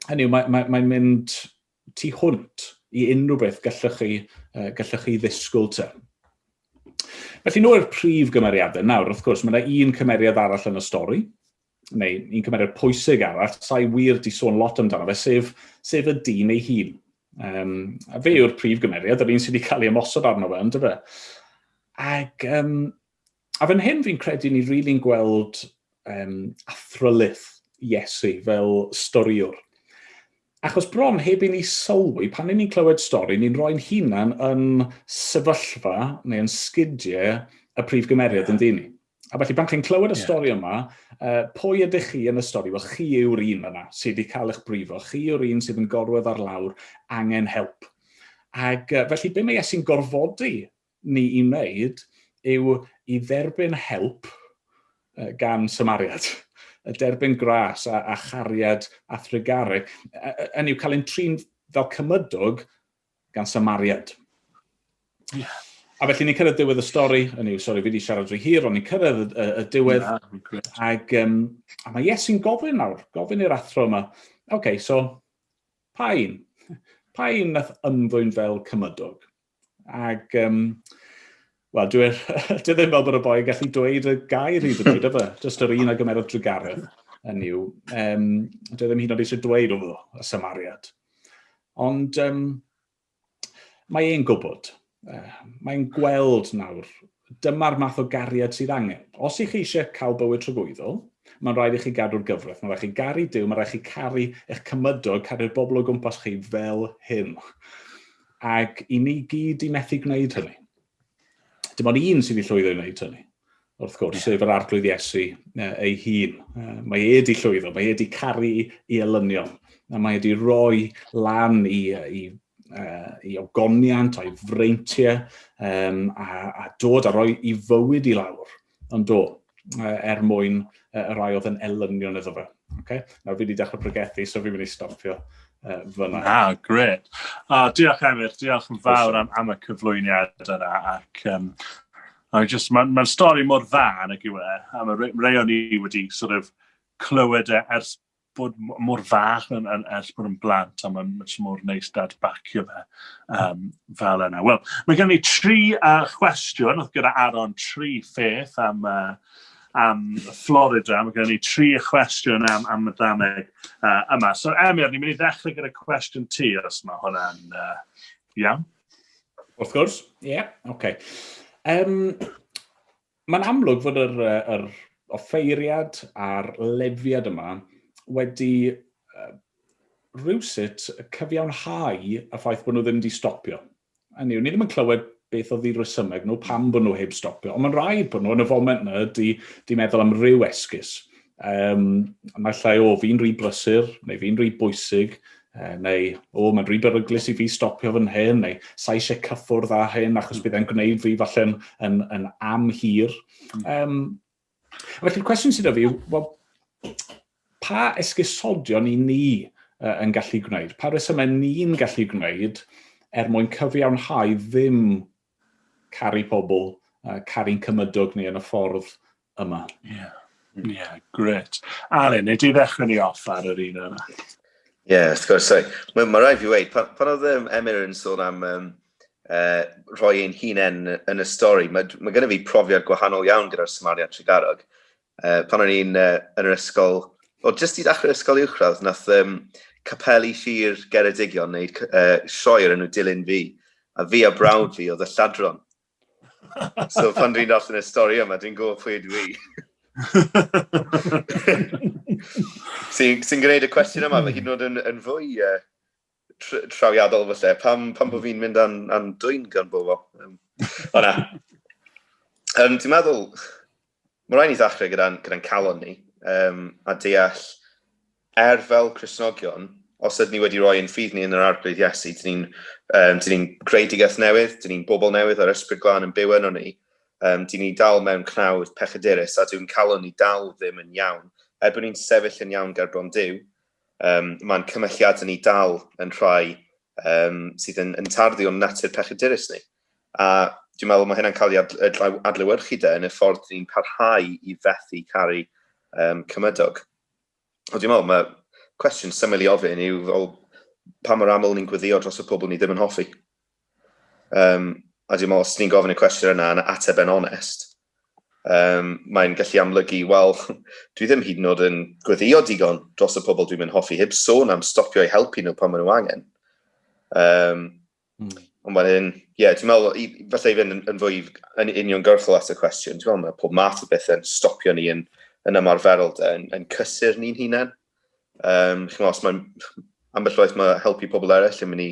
hynny yw, mae'n mae, mae mynd tu hwnt i unrhyw beth gallwch chi, uh, gallwch chi ddisgwyl te. Felly nhw yw'r prif gymeriadau. Nawr, wrth gwrs, mae yna un cymeriad arall yn y stori, neu un cymeriad pwysig arall, sa'i wir di sôn lot amdano fe, sef, sef y dyn ei hun. Um, a fe yw'r prif gymeriad, yr un sydd wedi cael ei ymosod arno fe, ynddo fe? Ac, um, a fan hyn fi'n credu ni rili'n really gweld um, athrylith Iesu fel storiwr. Achos bron heb i ni sylwi, pan i ni'n clywed stori, ni'n rhoi'n hunan yn sefyllfa neu yn sgidiau y prif gymeriad yn dyn ni. A felly pan chi'n clywed y yeah. stori yma, uh, pwy ydych chi yn y stori? Wel, chi yw'r un yna sydd wedi cael eich brifo. Chi yw'r un sydd yn gorwedd ar lawr angen help. Ac uh, felly be mae Iesu'n gorfodi ni i wneud yw i dderbyn help uh, gan Samariad. Y derbyn gras a, a chariad a thrugaredd. Yn yw cael ein trin fel cymydog gan Samariad. Yeah. A felly ni'n cyrraedd diwedd y stori, yn yw, sori, fi wedi siarad rhy hir, ond ni'n cyrraedd y, y, y diwedd, yeah, ag, um, a mae Iesu'n gofyn nawr, gofyn i'r athro yma, oce, okay, so, pa un? Pa un nath ymddwyn fel cymydog? Ag, um, wel, dwi, dwi ddim fel bod y boi yn gallu dweud y gair hyd yn oed, efe? Just yr un a gymerodd drugaredd yn yw. Um, dwi ddim hyd yn oed eisiau dweud o, y Samariad. Ond um, mae e'n gwybod, uh, mae'n gweld nawr, dyma'r math o gariad sydd angen. Os ych chi eisiau cael bywyd tragwyddol, mae'n rhaid i chi gadw'r gyfraith, mae'n rhaid i chi garu Duw, mae'n rhaid i chi caru eich cymydog, caru'r bobl o gwmpas chi fel hyn. Ac i ni gyd i methu gwneud hynny. Dim ond un sydd wedi llwyddo i wneud hynny, wrth gwrs, yeah. sef yr Arglwydd Iesu ei hun. Mae e wedi llwyddo, mae e wedi caru i elynion, a mae e wedi rhoi lan i, i, i ogoniant a'i freintiau um, a, a dod a rhoi i fywyd i lawr. Ond do, er mwyn y rai oedd yn elynion iddo fe. Okay? Nawr fi wedi dechrau pregethu, so fi'n mynd i stopio fyna. Ah, great. Oh, diolch Emyr, diolch yn fawr am, am y cyflwyniad yna. Ac, um, just, mae'n ma stori mor dda yn y yw e, a mae rei o'n i wedi sort of clywed e ers bod mor fach yn, yn, ers bod yn blant, a mae'n ma mor neis dadbacio fe um, fel yna. Wel, mae gen i tri chwestiwn, oedd gyda Aaron tri pheth am, am Florida, mae gen i tri chwestiwn am, am y ddameg yma. So, Emyr, ni'n mynd i ddechrau gyda cwestiwn ti, os mae hwnna'n iawn. Wrth gwrs, ie, yeah, oce. Okay. Um, Mae'n amlwg fod yr, yr offeiriad a'r lefiad yma wedi uh, rhywsut cyfiawnhau y ffaith bod nhw ddim wedi stopio. Hynny yw, ni ddim yn clywed beth oedd eu rhesymeg nhw, pam bod nhw heb stopio, ond mae'n rhaid bod nhw yn y foment yna di, di meddwl am ryw esgus. Um, naill ai, o, fi'n rhy brysur, neu fi'n rhy bwysig, neu, o, mae'n rhy beryglus i fi stopio fan hyn, neu sa eisiau cyffwrdd â hyn achos bydd e'n gwneud fi falle yn, yn, yn amhir. Um, felly'r cwestiwn sydd â fi yw, well, pa esgusodion i ni uh, yn gallu gwneud? Pa resymau ni'n gallu gwneud er mwyn cyfiawnhau ddim caru pobl, uh, caru'n cymydog ni yn y ffordd yma? Ie, yeah. yeah, great. Alun, neu di ddechrau ni off ar yr un yna? Ie, yeah, wrth gwrs, sorry. Mae ma rhaid fi weud, pan, pan oedd um, Emyr yn sôn am um, rhoi ein hunain yn y stori, mae, mae gennym fi profiad gwahanol iawn gyda'r Samariad Tregarog. Pan o'n i'n yn yr ysgol, o jyst i ddechrau ysgol uwchradd, nath um, Capeli Sir Geredigion wneud sioe o'r enw Dilyn Fi, a fi a brawd fi oedd y lladron. So pan dwi'n darllen y stori yma, dwi'n gwybod pwy ydw i. Sy'n sy gwneud y cwestiwn yma, mae hyd yn oed yn, yn fwy uh, trawiadol falle. Pam, pam bod fi'n mynd an, an dwyn gan bobl? Um, o na. Um, dwi'n meddwl, mae rhaid ni ddechrau gyda'n gyda calon ni um, a deall, er fel Cristnogion, os ydyn ni wedi rhoi ein ffydd ni yn yr Arglwydd Iesu, dyn ni'n um, dyn ni greadigaeth newydd, dyn ni'n bobl newydd a'r Ysbryd Glân yn byw yno ni, um, dyn ni dal mewn cnawd pechadurus a dyw'n calon ni dal ddim yn iawn. Er bod ni'n sefyll yn iawn ger bron Duw, um, mae'n cymelliadau ni dal yn rhai um, sydd yn, yn tarddu o'n natur pechadurus ni. A dwi'n meddwl mae hynna'n cael ei adlewyrchu de yn y ffordd ni'n parhau i fethu caru um, cymydog. Ond dwi'n meddwl mae cwestiwn syml i ofyn yw fel pa mor aml ni'n gweddio dros y pobl ni ddim yn hoffi. Um, a dwi'n meddwl os ni'n gofyn y cwestiwn yna yn ateb yn onest, um, mae'n gallu amlygu, wel, dwi ddim hyd yn oed yn gweddio digon dros y pobl dwi'n mynd hoffi, heb sôn am stopio i helpu nhw pan maen nhw angen. Um, mm. Ond wedyn, ie, yeah, dwi'n meddwl, i, falle i fynd yn, yn fwy yn uniongyrchol at y cwestiwn, dwi'n meddwl mae pob math o bethau yn stopio ni yn, yn ymarferol, de, yn, yn cysur ni'n hunain. Um, Chymod, os mae'n ambell waith mae helpu pobl eraill yn mynd i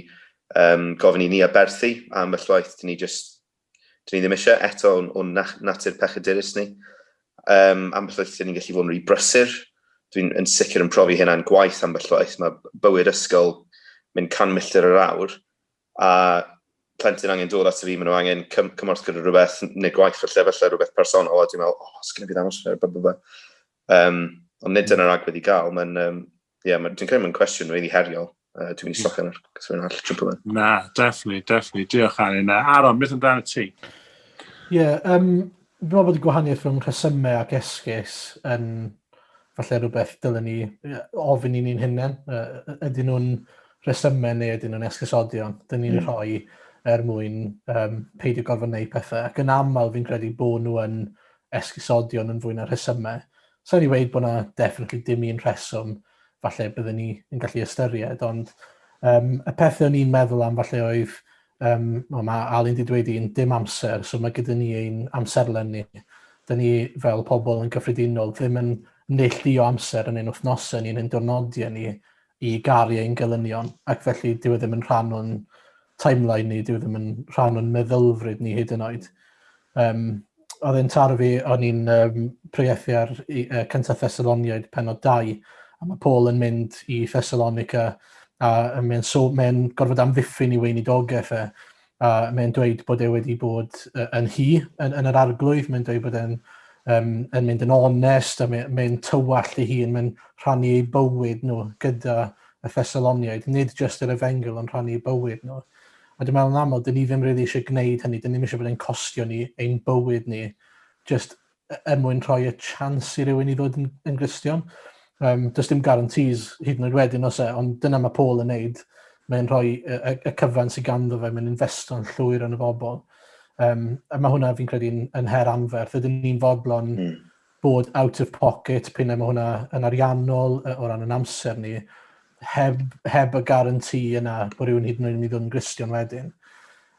um, gofyn i ni aberthu, a ambell waith dyn ni just, dyn ni ddim eisiau eto o'n, o'n natur pechadurus ni. Um, ambell waith dyn ni'n gallu fod yn rhy brysur. Dwi'n yn sicr yn profi hynna'n gwaith ambell waith. Mae bywyd ysgol mynd 100 milltir yr awr, a plentyn angen dod at fi, maen nhw angen cym cymorth gyda rhywbeth, neu gwaith falle, falle rhywbeth personol, a dwi'n meddwl, oh, sgynna fi ddim amser, blah, blah, blah. Um, ond nid dyna'r agwedd i gael, mae'n, um, yeah, ma, dwi'n credu mae'n cwestiwn really heriol. Dwi'n mynd i stopio yna, cos rwy'n arall jump yma. Na, definitely, definitely. Diolch, Arin. Aaron, beth amdano ti? Ie, yeah, um, fi'n meddwl bod y gwahaniaeth rhwng rhesymau ac esgus yn falle rhywbeth dylen ni ofyn i ni'n hunain. Ydyn nhw'n rhesymau neu ydyn nhw'n esgusodion? Dyn ni'n mm. rhoi er mwyn um, peidio gorfod wneud pethau. Ac yn aml fi'n credu bod nhw yn esgusodion yn fwy na rhesymau. Sa'n i weud bod yna definitely dim un rheswm falle byddwn ni yn gallu ystyried, ond um, y pethau o'n i'n meddwl am falle oedd, um, well, mae Alun wedi dweud un, dim amser, so mae gyda ni ein amserlen ni. Dyn ni fel pobl yn gyffredinol ddim yn neilltuo amser yn ein wythnosau ni, yn ein diwrnodiau ni i garu ein gelynion, ac felly dyw e ddim yn rhan o'n timeline ni, dyw e ddim yn rhan o'n meddylfryd ni hyd yn oed. Um, oedd e'n taro fi, o'n i'n um, pregethu ar cyntaf Thessaloniaid penod 2, a mae Paul yn mynd i Thessalonica, a mae'n so, mae gorfod amddiffyn i weinidogaeth e, a mae'n dweud bod e wedi bod yn hi, yn, yn yr arglwydd, mae'n dweud bod e'n um, yn mynd yn onest, a mae'n mae tywallt ei hun, mae'n rhannu ei bywyd nhw gyda y Thessaloniaid, nid jyst yr efengyl, ond rhannu ei bywyd nhw. A dwi'n meddwl yn aml, dyn ni ddim really eisiau gwneud hynny, dyn ni ddim eisiau bod e'n costio ni ein bywyd ni, just er mwyn rhoi y chance i rywun i ddod yn, yn Gristion. Um, does dim guarantees hyd yn oed wedyn os e, ond dyna mae Paul yn neud. Mae'n rhoi y, y, y cyfan sydd ganddo fe, mae'n investo'n llwyr yn y bobl. Um, a mae hwnna fi'n credu yn, yn her anferth. Ydyn ni'n fodlon bod out of pocket, p'un ai mae hwnna yn ariannol o ran yn amser ni, heb, heb y guarantee yna bod rhywun hyd yn oed yn mynd i ddod yn Gristion wedyn.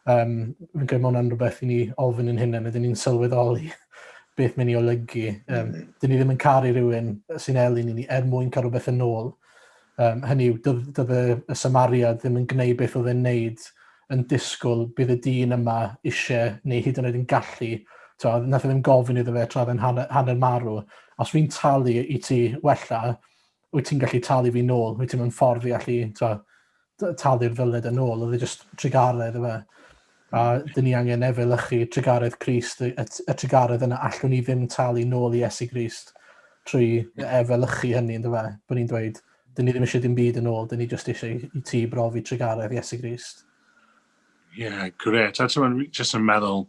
Um, fi'n credu mae hwnna'n rhywbeth i ni ofyn yn hunain, ydyn ni'n sylweddoli beth mae'n ei olygu. Um, Dyn ni ddim yn caru rhywun sy'n elyn i ni er mwyn cael rhywbeth yn ôl. Um, hynny yw, dydd, dydd y, y Samariad ddim yn gwneud beth oedd e'n neud yn disgwyl bydd y dyn yma eisiau neu hyd yn oed yn gallu. To, nath e ddim gofyn iddo fe tra oedd e'n hanner, hanner marw. Os fi'n talu i ti wella, wyt ti'n gallu talu fi nôl? Wyt ti'n mewn ffordd i allu to, talu'r ddyled yn ôl? Oedd e just trugaredd yfe. A dyn ni angen efelychu trugaredd Crist, y, y, y trugaredd yna allwn ni ddim talu nôl i Iesu Grist trwy efelychu hynny, ynddo fe? Bod ni'n dweud, dyn ni ddim eisiau dim byd yn ôl, dyn ni jyst eisiau i ti brofi trugaredd Iesu Grist. Ie, yeah, gret. A ti'n jyst yn meddwl,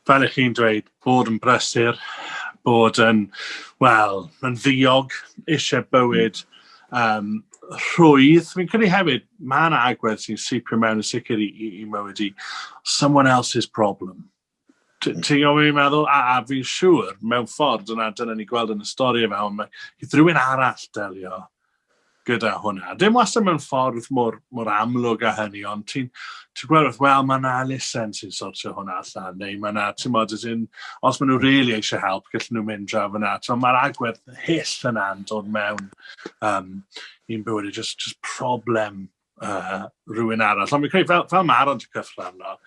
fel ych chi'n dweud, bod yn brysur, bod yn, wel, yn ddiog, eisiau bywyd um, rhwydd. Fi'n credu hefyd, mae yna agwedd sy'n sipio mewn yn sicr i, i, i mywyd i someone else's problem. Ti'n gwybod beth fi'n meddwl? A, a fi'n siŵr, mewn ffordd, dyna, dyna ni gweld yn y stori yma, ond mae rhywun arall delio gyda hwnna. Dim wastad mewn ffordd mor, mor amlwg â hynny, ond ti'n ti gweld wrth, wel, mae yna elusen sy'n sortio hwnna allan, neu mae yna, ti'n modd, as in, os maen nhw really eisiau help, gallen nhw mynd draw fyna. Ti'n mae'r agwedd hyll yna'n dod mewn um, i'n bywyd, just, just problem rhywun arall. Ond fi'n credu, fel, fel mae Aaron 'di cyffwrdd arno,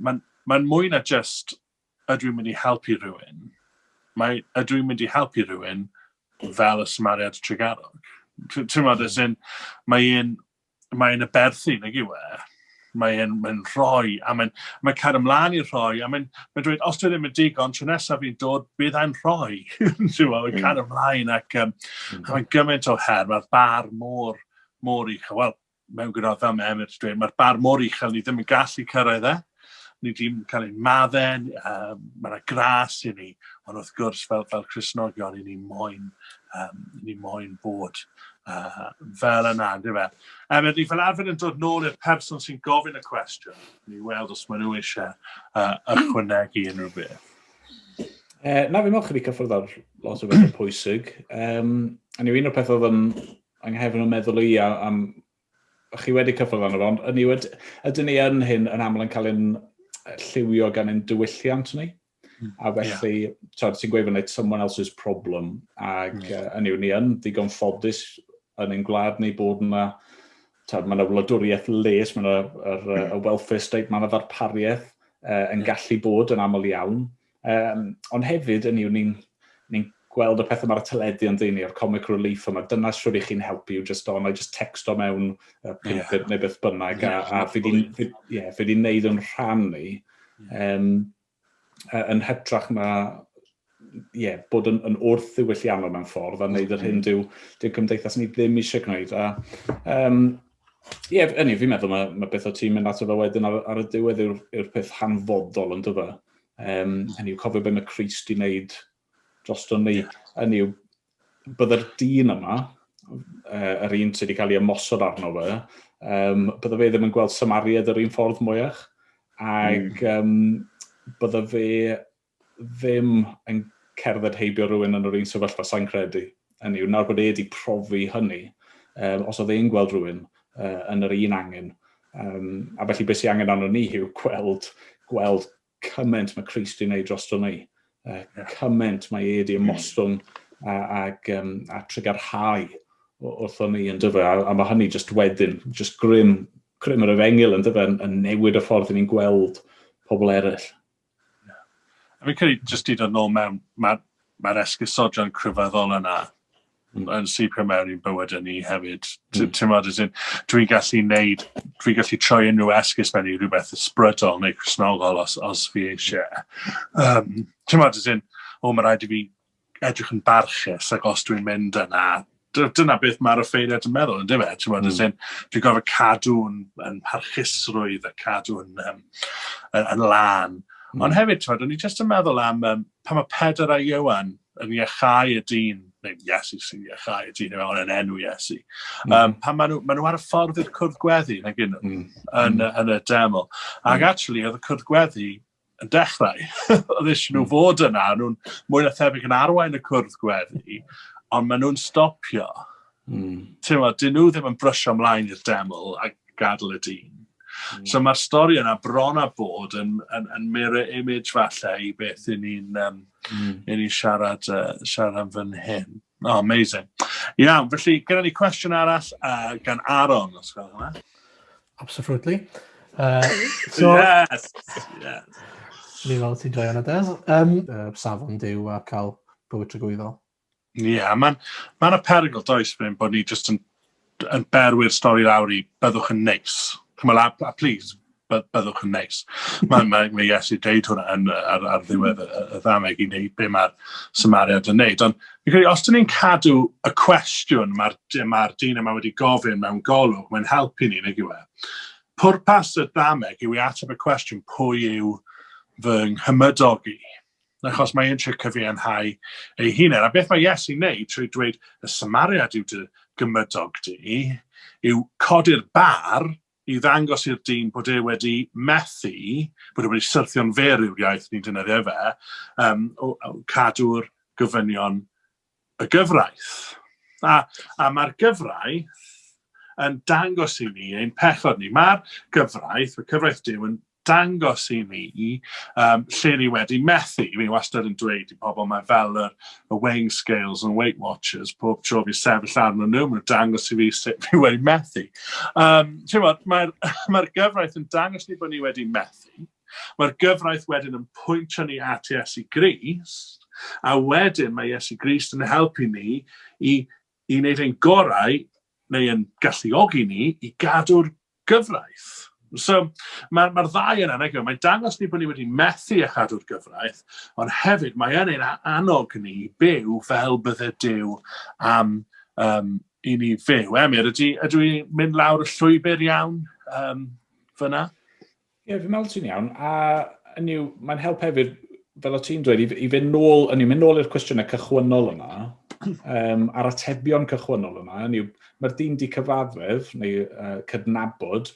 mae'n mae mwy na just ydw i'n mynd i helpu rhywun. Mae ydw i'n mynd i helpu rhywun fel y Samariad Trugarog. Ti'n meddwl, as in, mae un, mae un aberthu, nag yw e? Mae'n mae rhoi, a mae'n mae cael ymlaen i rhoi, a mae'n mae dweud, os dwi ddim yn digon, tro nesaf fi'n dod, bydd e'n rhoi. Ti'n meddwl, mae'n cael ymlaen, ac um, mae'n gymaint o her, mae'r bar mor, mor uchel. Wel, mewn gwirionedd, fel mae Emyr wedi dweud, mae'r bar mor uchel, ni ddim yn gallu cyrraedd e. Ni ddim cael ein maddau, um, mae yna gras i ni, ond wrth gwrs, fel, fel Cristnogion, i ni moyn, um, i ni moyn bod fel yna, ynddo fe? Emyr, ni fel arfer yn dod nôl i'r person sy'n gofyn y cwestiwn, ni weld os maen nhw eisiau ychwanegu unrhyw beth. Na, fi'n meddwl chi wedi cyffwrdd ar lot o bethau pwysig. Um, a ni un o'r pethau oedd yn yng nghefn y meddwl i am chi wedi cyffwrdd arno fo, ond ynny yw, ydyn ni yn hyn yn aml yn cael ein lliwio gan ein diwylliant ni? A felly, yeah. Ti'n gweud fan it's someone else's problem, ac yeah. Ynny yw, ni yn ddigon ffodus yn ein gwlad ni bod yna, tyd, mae yna wladwriaeth les, mae yna yr, y welfare state, mae yna ddarpariaeth yn gallu bod yn aml iawn. Um, ond hefyd, ynny yw, ni'n ni gweld y pethau mae'r teledu yn dweud ni, o'r comic relief yma, dyna siwr i chi'n helpu yw just o, na i just texto mewn 5 yeah. neu beth bynnag, a, a fi di, fi, yeah, fi di neud yn rhan ni, um, yn hytrach na yeah, bod yn, yn wrth ddiwylliannol mewn ffordd a wneud yr hyn dyw, dyw cymdeithas ni ddim eisiau gwneud. A, um, ie, yeah, ynny, fi'n meddwl mae, mae beth o ti'n mynd ato fe wedyn ar, ar y diwedd yw'r yw peth hanfodol yn dyfa. Um, hynny yw, cofio beth mae Crist i wneud drosto ni. Hynny yw, byddai'r dyn yma, yr un sydd wedi cael ei ymosod arno fe, um, bydde fe ddim yn gweld Samariad yr un ffordd mwyach, ac mm. um, bydde fe ddim yn cerdded heibio rhywun yn yr un sefyllfa, sa'n credu. Hynny yw, nawr bod e wedi profi hynny, um, os oedd e'n gweld rhywun yn yr un angen, um, a felly beth sy'n angen arno ni yw gweld, gweld cymaint mae Crist wedi wneud drosto ni. Uh, cymaint mae e wedi ymostwng a, ag, um, a trugarhau wrtho ni yn dyfa, a, a mae hynny just wedyn, just grym. Grym yr efengyl yn dyfe, yn newid y ffordd ni'n gweld pobl eraill. Yeah. A fi'n credu, jyst i dod nôl mewn, mae'r ma esgusodion crefyddol yna yn sipio mewn i'n bywyd ni hefyd. Ti'n meddwl, as in, dwi'n gallu neud, dwi'n gallu troi unrhyw esgus mewn i rhywbeth ysbrydol neu Cristnogol os fi eisiau. Ti'n meddwl, as in, o, mae rhaid i fi edrych yn barchus ac os dwi'n mynd yna, dyna beth mae'r offeiriad yn meddwl, yn dyfe? Ti'n meddwl, as in, dwi'n gorfod cadw'n yn parchusrwydd a cadw'n yn lân. Ond hefyd, ti'n meddwl, o'n i jyst yn meddwl am pan mae Pedr a Ioan yn iachau y dyn, neu Iesu sy'n iachau y dyn, ond yn enw Iesu. Pan maen nhw ar y ffordd i'r cwrdd gweddi, nag yn, yn y deml. Ac actually, oedd y cwrdd gweddi yn dechrau. Oedd eisiau nhw fod yna, nhw'n mwy na thebyg yn arwain y cwrdd gweddi, ond maen nhw'n stopio. Ti'n meddwl, dyn nhw ddim yn brysio ymlaen i'r deml a gadael y dyn. So mae'r stori yna bron a bod yn mirror image falle i beth i ni'n i ni siarad am fan hyn. Oh, amazing. Iawn, felly gyda ni cwestiwn arall gan Aaron, os gwelwch yn dda. Absolutely. So, Yes! Ni fel ti'n joio hwnna, Des. Safon Duw a cael bywyd tragwyddol. Ie, yeah, mae'n ma perygl, does, fan bod ni jyst yn berwi'r stori lawr i "byddwch yn neis". Chymod, a please, byddwch yn neis. Mae Iesu deud hwnna ar ddiwedd y ddameg i wneud be mae'r Samariad yn neud. Ond fi'n credu, os dyn ni'n cadw y cwestiwn mae'r ma dyn yma wedi gofyn mewn golwg, mae'n helpu ni, nag yw e? Pwrpas y ddameg yw i ateb y cwestiwn pwy yw fy nghymydog i? Achos mae eisiau cyfiawnhau ei hunan. A beth mae Iesu'n neud trwy dweud y Samariad yw dy gymydog di, yw codi'r bar i ddangos i'r dyn bod e wedi methu, bod e wedi syrthio'n fer yw'r iaith ni'n defnyddio fe, o cadw'r gofynion y gyfraith. A mae'r gyfraith yn dangos i ni ein pechod ni. Mae'r gyfraith, y cyfraith Duw yn dangos i ni lle ni wedi methu. Mi wastad yn dweud i pobl mae fel y weighing scales and Weight Watchers, pob tro fi sefyll arno nhw, maen nhw'n dangos i fi sut fi wedi methu. Mae'r mae gyfraith yn dangos ni bod ni wedi methu. Mae'r gyfraith wedyn yn pwyntio ni at Iesu Grist, a wedyn mae Iesu Grist yn helpu ni i wneud ein gorau, neu yn galluogi ni, i gadw'r gyfraith. So, mae'r ma ddau yna, nag yw? Mae'n dangos ni bod ni wedi methu a chadw'r gyfraith, ond hefyd mae yn ein annog ni byw fel bydde Duw am i ni fyw. Emyr, ydw i'n mynd lawr y llwybr iawn fyna? Ie, yeah, fi'n meddwl ti'n iawn. A hynny yw, mae'n help hefyd, fel o ti'n dweud, i fynd nôl, hynny yw, mynd nôl i'r cwestiynau cychwynnol yma, a'r atebion cychwynnol yma, hynny yw, mae'r dyn di cyfaddef, neu cydnabod,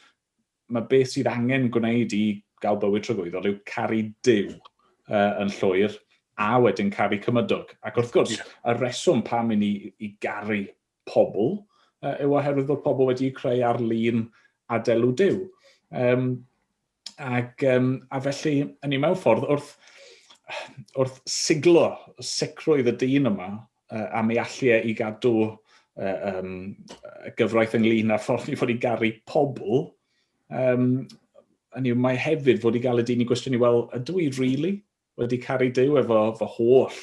mae beth sydd angen gwneud i gael bywyd tragwyddol yw caru Duw yn llwyr, a wedyn caru cymydog. Ac wrth gwrs, y reswm pam i ni i garu pobl yw oherwydd bod pobl wedi'u creu ar lun a delw Duw. A felly, yn i mewn ffordd, wrth siglo sicrwydd y dyn yma am ei allu e i gadw y gyfraith ynglyn â'r ffordd i fod i garu pobl, hynny yw, mae hefyd fod i gael y dyn i gwestiynu, wel, ydw i really wedi caru Duw efo fy holl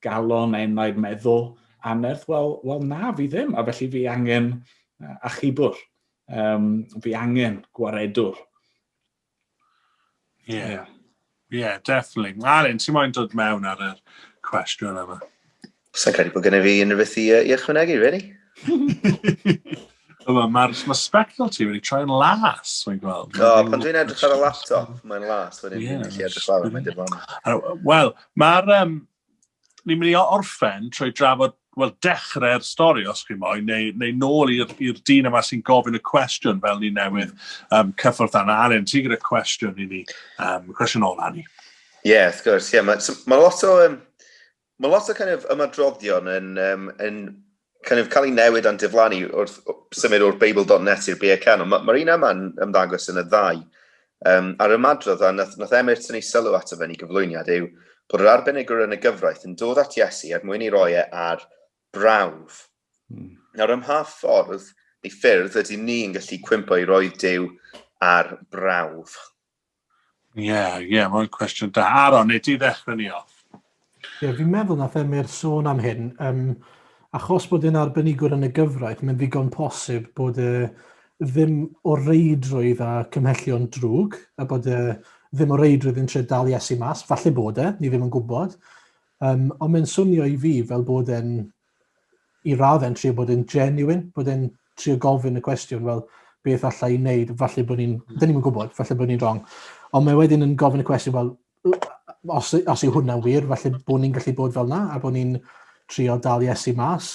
galon, enaid, meddwl, anerth? Wel na, fi ddim, a felly fi angen achubwr, fi angen gwaredwr. Yeah. Yeah, definitely. Alun, ti'n moyn dod mewn ar y cwestiwn yma? Sa'n credu bod gennym fi unrhyw beth i ychwanegu, really. Mae'r ma spectol ti wedi troi'n las, mae'n gweld. O, pan dwi'n edrych ar y laptop, mae'n las. Wedyn dwi'n gallu edrych lawr, mae'n diflannu. Wel, mae'r... Ni'n mynd i orffen trwy drafod, wel, dechrau'r stori, os chi moyn, neu nôl i'r dyn yma sy'n gofyn y cwestiwn fel ni newydd cyffwrdd arno. Alun, ti gyda cwestiwn i ni, cwestiwn ola ni. Ie, yeah, wrth gwrs, ie. Yeah. Mae so, ma lot o, ma lot o kind of ymadroddion yn kind of cael ei newid a'n diflannu wrth symud o'r Beibl.net i'r BCN, ond mae'r ma un yma'n ymddangos yn y ddau. A'r ymadrodd, a nath Emyr tynnu sylw ato fe yn ei gyflwyniad, yw bod yr arbenigwr yn y gyfraith yn dod at Iesu er mwyn ei roi e ar brawf. Nawr, ym mha ffordd Neu ffyrdd ydy ni'n gallu cwympo i roi Duw ar brawf? Ie, yeah, ie, yeah, mae'n cwestiwn da. Aaron, neu ti ddechrau ni off? Ie, yeah, fi'n meddwl nath Emyr sôn am hyn. Um, achos bod e'n arbenigwr yn y gyfraith, mae'n ddigon posib bod e ddim o reidrwydd a cymhellion drwg, a bod e ddim o reidrwydd yn trio dal Iesu mas. Falle bod e, ni ddim yn gwybod. Um, ond mae'n swnio i fi fel bod e'n i raddau'n trio bod yn genuine, bod e'n trio gofyn y cwestiwn, fel beth alla i wneud, falle bod ni'n, mm. dyn ni'n gwybod, falle bod ni'n wrong. Ond mae wedyn yn gofyn y cwestiwn, fel, os, os yw hwnna'n wir, falle bod ni'n gallu bod fel na, a bod ni'n trio dal Iesu mas.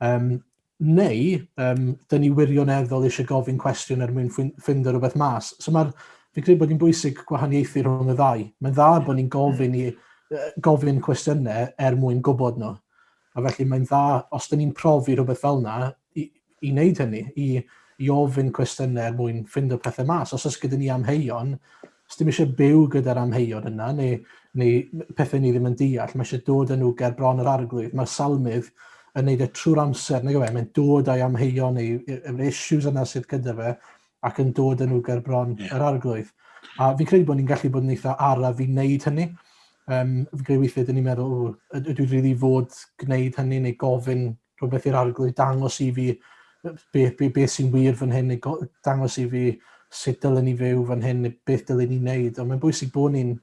Um, neu, um, dyn ni wirioneddol eisiau gofyn cwestiwn er mwyn ffindo rhywbeth mas. So mae'r, fi'n credu bod hi'n bwysig gwahaniaethu rhwng y ddau. Mae'n dda bod ni'n gofyn, i, gofyn cwestiynau er mwyn gwybod nhw. A felly mae'n dda, os dyn ni'n profi rhywbeth fel yna, i, i wneud hynny, i, i ofyn cwestiynau er mwyn ffindo pethau mas. Os oes gyda ni amheuon, os dim eisiau byw gyda'r amheuon yna, neu, neu pethau ni ddim yn deall, mae eisiau dod â nhw ger bron yr arglwydd. Mae'r salmydd yn neud e trwy'r amser, nag yw e? Mae'n dod â'i amheuon neu yr issues yna sydd gyda fe, ac yn dod â nhw ger bron yeah. yr arglwydd. A fi'n credu bod ni'n gallu bod yn eitha araf i wneud hynny. Um, fi'n credu weithiau dyn ni'n meddwl, o, ydw i rili fod gwneud hynny neu gofyn rhywbeth i'r arglwydd dangos i fi beth be, be sy'n wir fan hyn, neu dangos i fi sut dylen ni fyw fan hyn, neu beth dylen ni wneud. Ond mae'n bwysig bod ni'n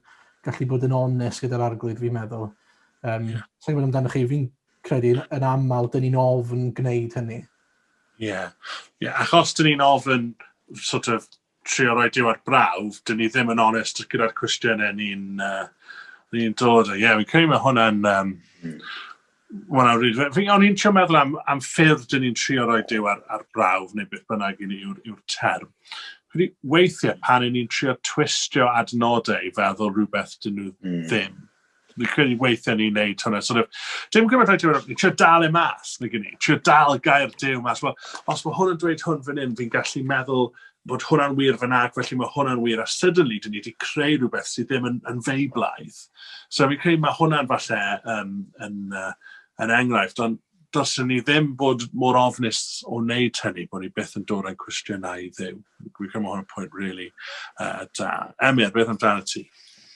gallu bod yn onest gyda'r arglwydd, fi'n meddwl. Um, yeah. Sa'n gwybod amdano chi, fi'n credu yn, yn aml, dyn ni'n ofn gwneud hynny. Ie, yeah. yeah, achos dyn ni'n ofn sort of trio rhoi Duw ar brawf, dyn ni ddim yn onest gyda'r cwestiynau ni'n uh, ni dod. Ie, yeah, fi'n credu mae hwnna'n... Um, hwnna'n rili... Fi, o'n i'n trio meddwl am, am ffyrdd dyn ni'n trio rhoi Duw ar, ar brawf, neu beth bynnag yw'r yw, yw term. Credu weithiau pan ni'n trio twistio adnodau i feddwl rhywbeth dyn nhw ddim. Fi'n credu weithiau ni'n neud hwnna. Sort of, dim gymaint rhaid i ni, trio dal e mas, nag ni, trio dal gair Duw mas. Wel, os mae hwn yn dweud hwn fan hyn, fi'n gallu meddwl bod hwnna'n wir fan ag, felly mae hwnna'n wir, a suddenly, dyn ni wedi creu rhywbeth sydd ddim yn, yn feiblaidd. So fi'n credu mae hwnna'n falle um, yn, uh, yn enghraifft, ond dylswn ni ddim bod mor ofnus o wneud hynny, bod ni byth yn dod â'n cwestiynau i Dduw. Dwi'n credu mae hwn yn pwynt really da. Emyr, beth amdano ti?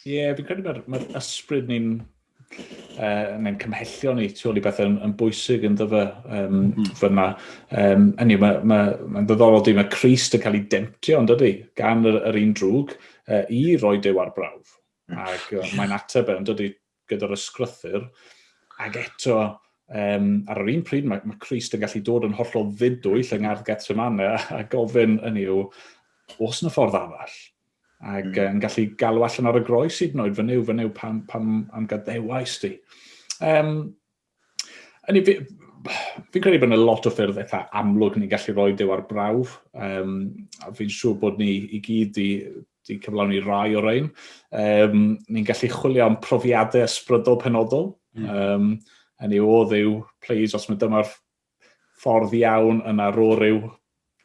Ie, yeah, fi'n credu mae'r mae ysbryd ni'n uh, neu'n cymhellio ni tu ôl i bethau yn, yn bwysig yn dyfa um, mm. fyna. Um, hynny, mae'n ma, ma ddiddorol di, mae Christ yn cael ei demtio, yn dydy, gan yr, yr un drwg, uh, i roi Duw ar brawf. Ac uh, mae'n ateb e, yn dydy, gyda'r ysgrythyr, ac eto, um, ar yr un pryd mae, mae Christ yn gallu dod yn hollol ddidwyll yng Ngardd Gethsemane a, a gofyn yn yw, oes yna ffordd arall? Ac mm. yn gallu galw allan ar y groes hyd yn oed, fy nyw, fy nyw, pam, pam am gadewais di? Um, Hynny, fi, fi'n credu bod yna lot o ffyrdd eitha amlwg ni'n gallu rhoi Duw ar brawf. Um, a fi'n siŵr bod ni i gyd di, di cyflawni rai o'r rhain. Um, ni'n gallu chwilio am profiadau ysbrydol penodol. Mm. Um, hynny o Dduw, please, os mae dyma'r ffordd iawn yna rho ryw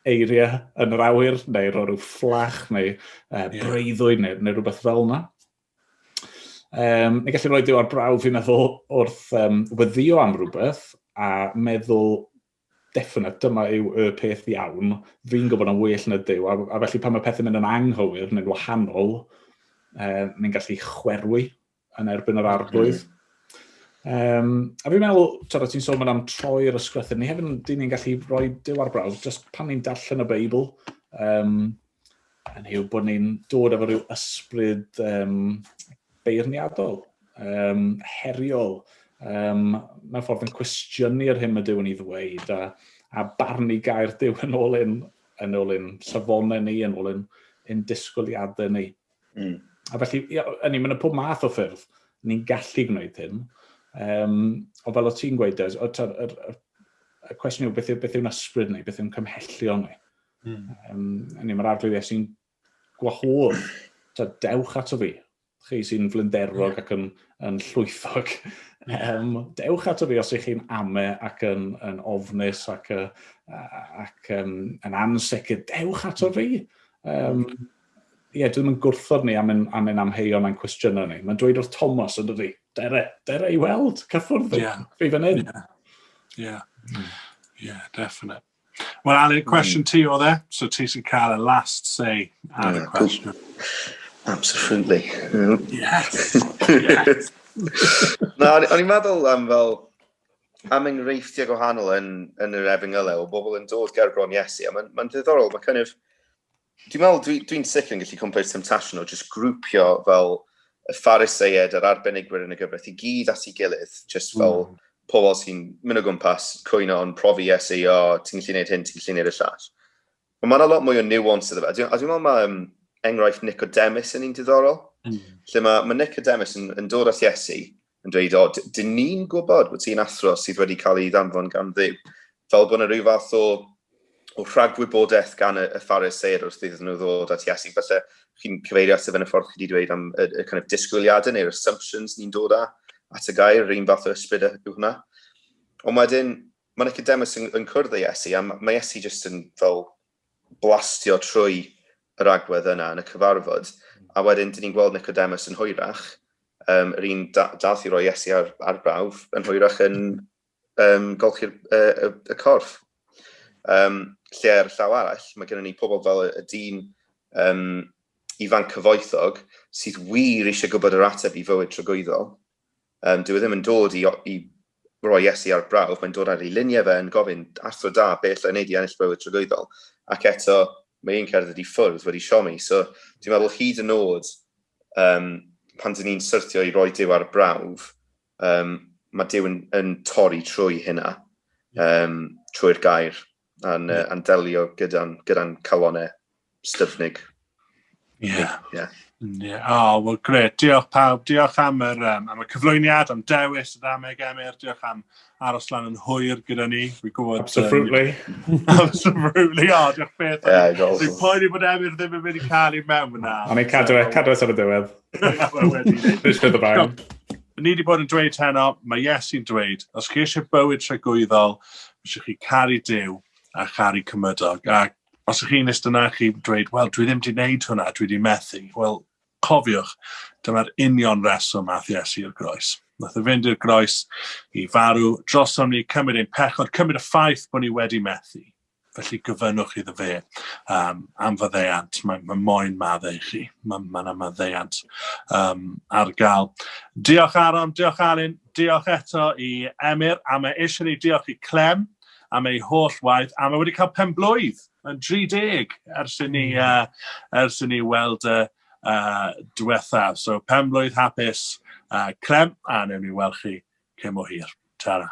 eiriau yn yr awyr, neu rho ryw fflach, neu uh, breuddwyd, neu, neu rhywbeth fel yna. Um, ni'n gallu rhoi Duw ar brawf, fi'n meddwl, wrth um, weddio am rhywbeth a meddwl definite, dyma yw y peth iawn, fi'n gwybod yn well na Duw, a, a felly pan mae pethau'n mynd yn anghywir neu'n wahanol, uh, ni'n gallu chwerwi yn erbyn yr arglwydd. Um, a fi'n meddwl, tra ti'n sôn am troi'r ysgrythur, ni hefyd dyn ni'n gallu rhoi Duw ar brawf, just pan ni'n darllen y Beibl, um, hynny yw bod ni'n dod efo rhyw ysbryd um, beirniadol, um, heriol, um, mewn ffordd yn cwestiynu'r hyn mae Duw yn ei ddweud, a, a barnu gair Duw yn ôl ein, yn ôl ein safonau ni, yn ôl ein, ein disgwyliadau ni. Mm. A felly, ia, hynny, mae'n pob math o ffyrdd ni'n gallu gwneud hyn. Um, ond fel o ti'n gweud, Des, y, y, y, y cwestiwn yw beth, yw, beth yw'n ysbryd ni, beth yw'n cymhellion ni. Mm. Um, hynny, mae'r arglwydd Iesu'n gwahodd, ta, dewch ato fi, chi sy'n flinderog yeah. ac yn, yn llwythog. Um, dewch ato fi os ych chi'n ame ac yn, yn ofnus ac, ac um, yn ansicr, dewch ato fi. Um, ie, yeah, dwi ddim yn gwrthod ni am ein, am ein amheuon a'n cwestiynau ni. Mae'n dweud wrth Thomas yn dydi, dere, dere i weld, cyffwrdd fi, yeah. fi fan hyn. Yeah, yeah. Mm. yeah definite. Wel, Alun, cwestiwn ti oedd e, so ti sy'n cael y last say ar y cwestiwn. Cool. Absolutely. Yes! Yes! Na, o'n i'n meddwl am fel, am enghreifftiau gwahanol yn, yn yr efengylau o bobl yn dod ger bron Iesu, a mae'n ma ddiddorol, mae kind of, dwi'n meddwl, dwi'n dwi, sicr yn gallu cwmpa i'r temptation o just grwpio fel y Phariseied a'r arbenigwyr yn y gyfraith i gyd at ei gilydd, just fel pobl sy'n mynd o gwmpas, cwyno ond profi Iesu, o, ti'n gallu gwneud hyn, ti'n gallu gwneud y llall. Ond mae yna lot mwy o nuance iddo fe. A dwi'n meddwl mae enghraifft Nicodemus yn un diddorol. Lle mae, mae Nicodemus yn, yn dod at Iesu yn dweud, o, dyn ni'n gwybod bod ti'n athro sydd wedi cael ei ddanfon gan Dduw. Fel bod yna rhyw fath o, o rhagwybodaeth gan y, y Phariseir wrth iddyn nhw ddod at Iesu. Falle chi'n cyfeirio at y yn y ffordd chi wedi dweud am y, y kind of disgwyliadau neu'r assumptions ni'n dod â at y gair, yr un fath o ysbryd yw hwnna. Ond wedyn, mae Nicodemus yn, yn cwrdd â Iesu, a mae Iesu jyst yn fel blastio trwy yr agwedd yna yn y cyfarfod. A wedyn, dyn ni'n gweld Nicodemus yn hwyrach, um, yr un da, dath i roi Iesu ar, ar brawf, yn hwyrach yn um, golchi'r y, y, y corff. Um, lle ar y llaw arall, mae gennym ni pobl fel y, y dyn um, ifanc cyfoethog sydd wir eisiau gwybod yr ateb i fywyd tragwyddol. Um, dyw e ddim yn dod i, i roi Iesu ar brawf, mae'n dod ar ei luniau fe yn gofyn, athro da, beth allai wneud i ennill bywyd tragwyddol. Ac eto, mae un cerdded i ffwrdd wedi siomi. So, dwi'n meddwl hyd yn oed, um, pan dyn ni'n syrthio i roi Duw ar brawf, um, mae Duw yn, yn torri trwy hynna, um, trwy'r gair, a'n, yeah. uh, delio gyda'n gyda calonau styfnig. Ie. Yeah. Yeah. Oh, well, great. Diolch pawb. Diolch am, yr, um, am y cyflwyniad, am dewis y ddameg, Emyr. Diolch am aros lan yn hwyr gyda ni. Fi'n gwybod... Absolutely. Um, absolutely. Oh, diolch beth. Yeah, Dwi'n poeni bod Emyr ddim yn mynd i cael ei mewn yna. O'n i'n cadw, e, cadw e ar y diwedd. Finish with the bang. Ni wedi bod yn dweud heno, mae Iesu'n dweud, os chi eisiau bywyd tragwyddol, eisiau chi caru Duw a charu cymydog. A os ych chi'n eistedd yna, chi'n dweud, wel, dwi ddim wedi gwneud hwnna, dwi wedi methu. Wel, cofiwch, dyma'r union reswm ath Iesu i'r groes. Nath e fynd i'r groes i farw drosom ni, cymryd ein pechod, cymryd y ffaith bod ni wedi methu. Felly gofynnwch iddo fe um, am faddeuant. Mae, mae moyn maddau i chi. Mae yna ma maddeuant um, ar gael. Diolch Aaron, diolch Alun, diolch eto i Emyr, a mae eisiau ni diolch i Clem am ei holl waith, a mae wedi cael pen blwydd yn 30 ers i ni, uh, ers i ni weld y uh, diwethaf. So pen blwydd hapus, uh, Clem, a newn ni weld chi cyn bo hir. Tara.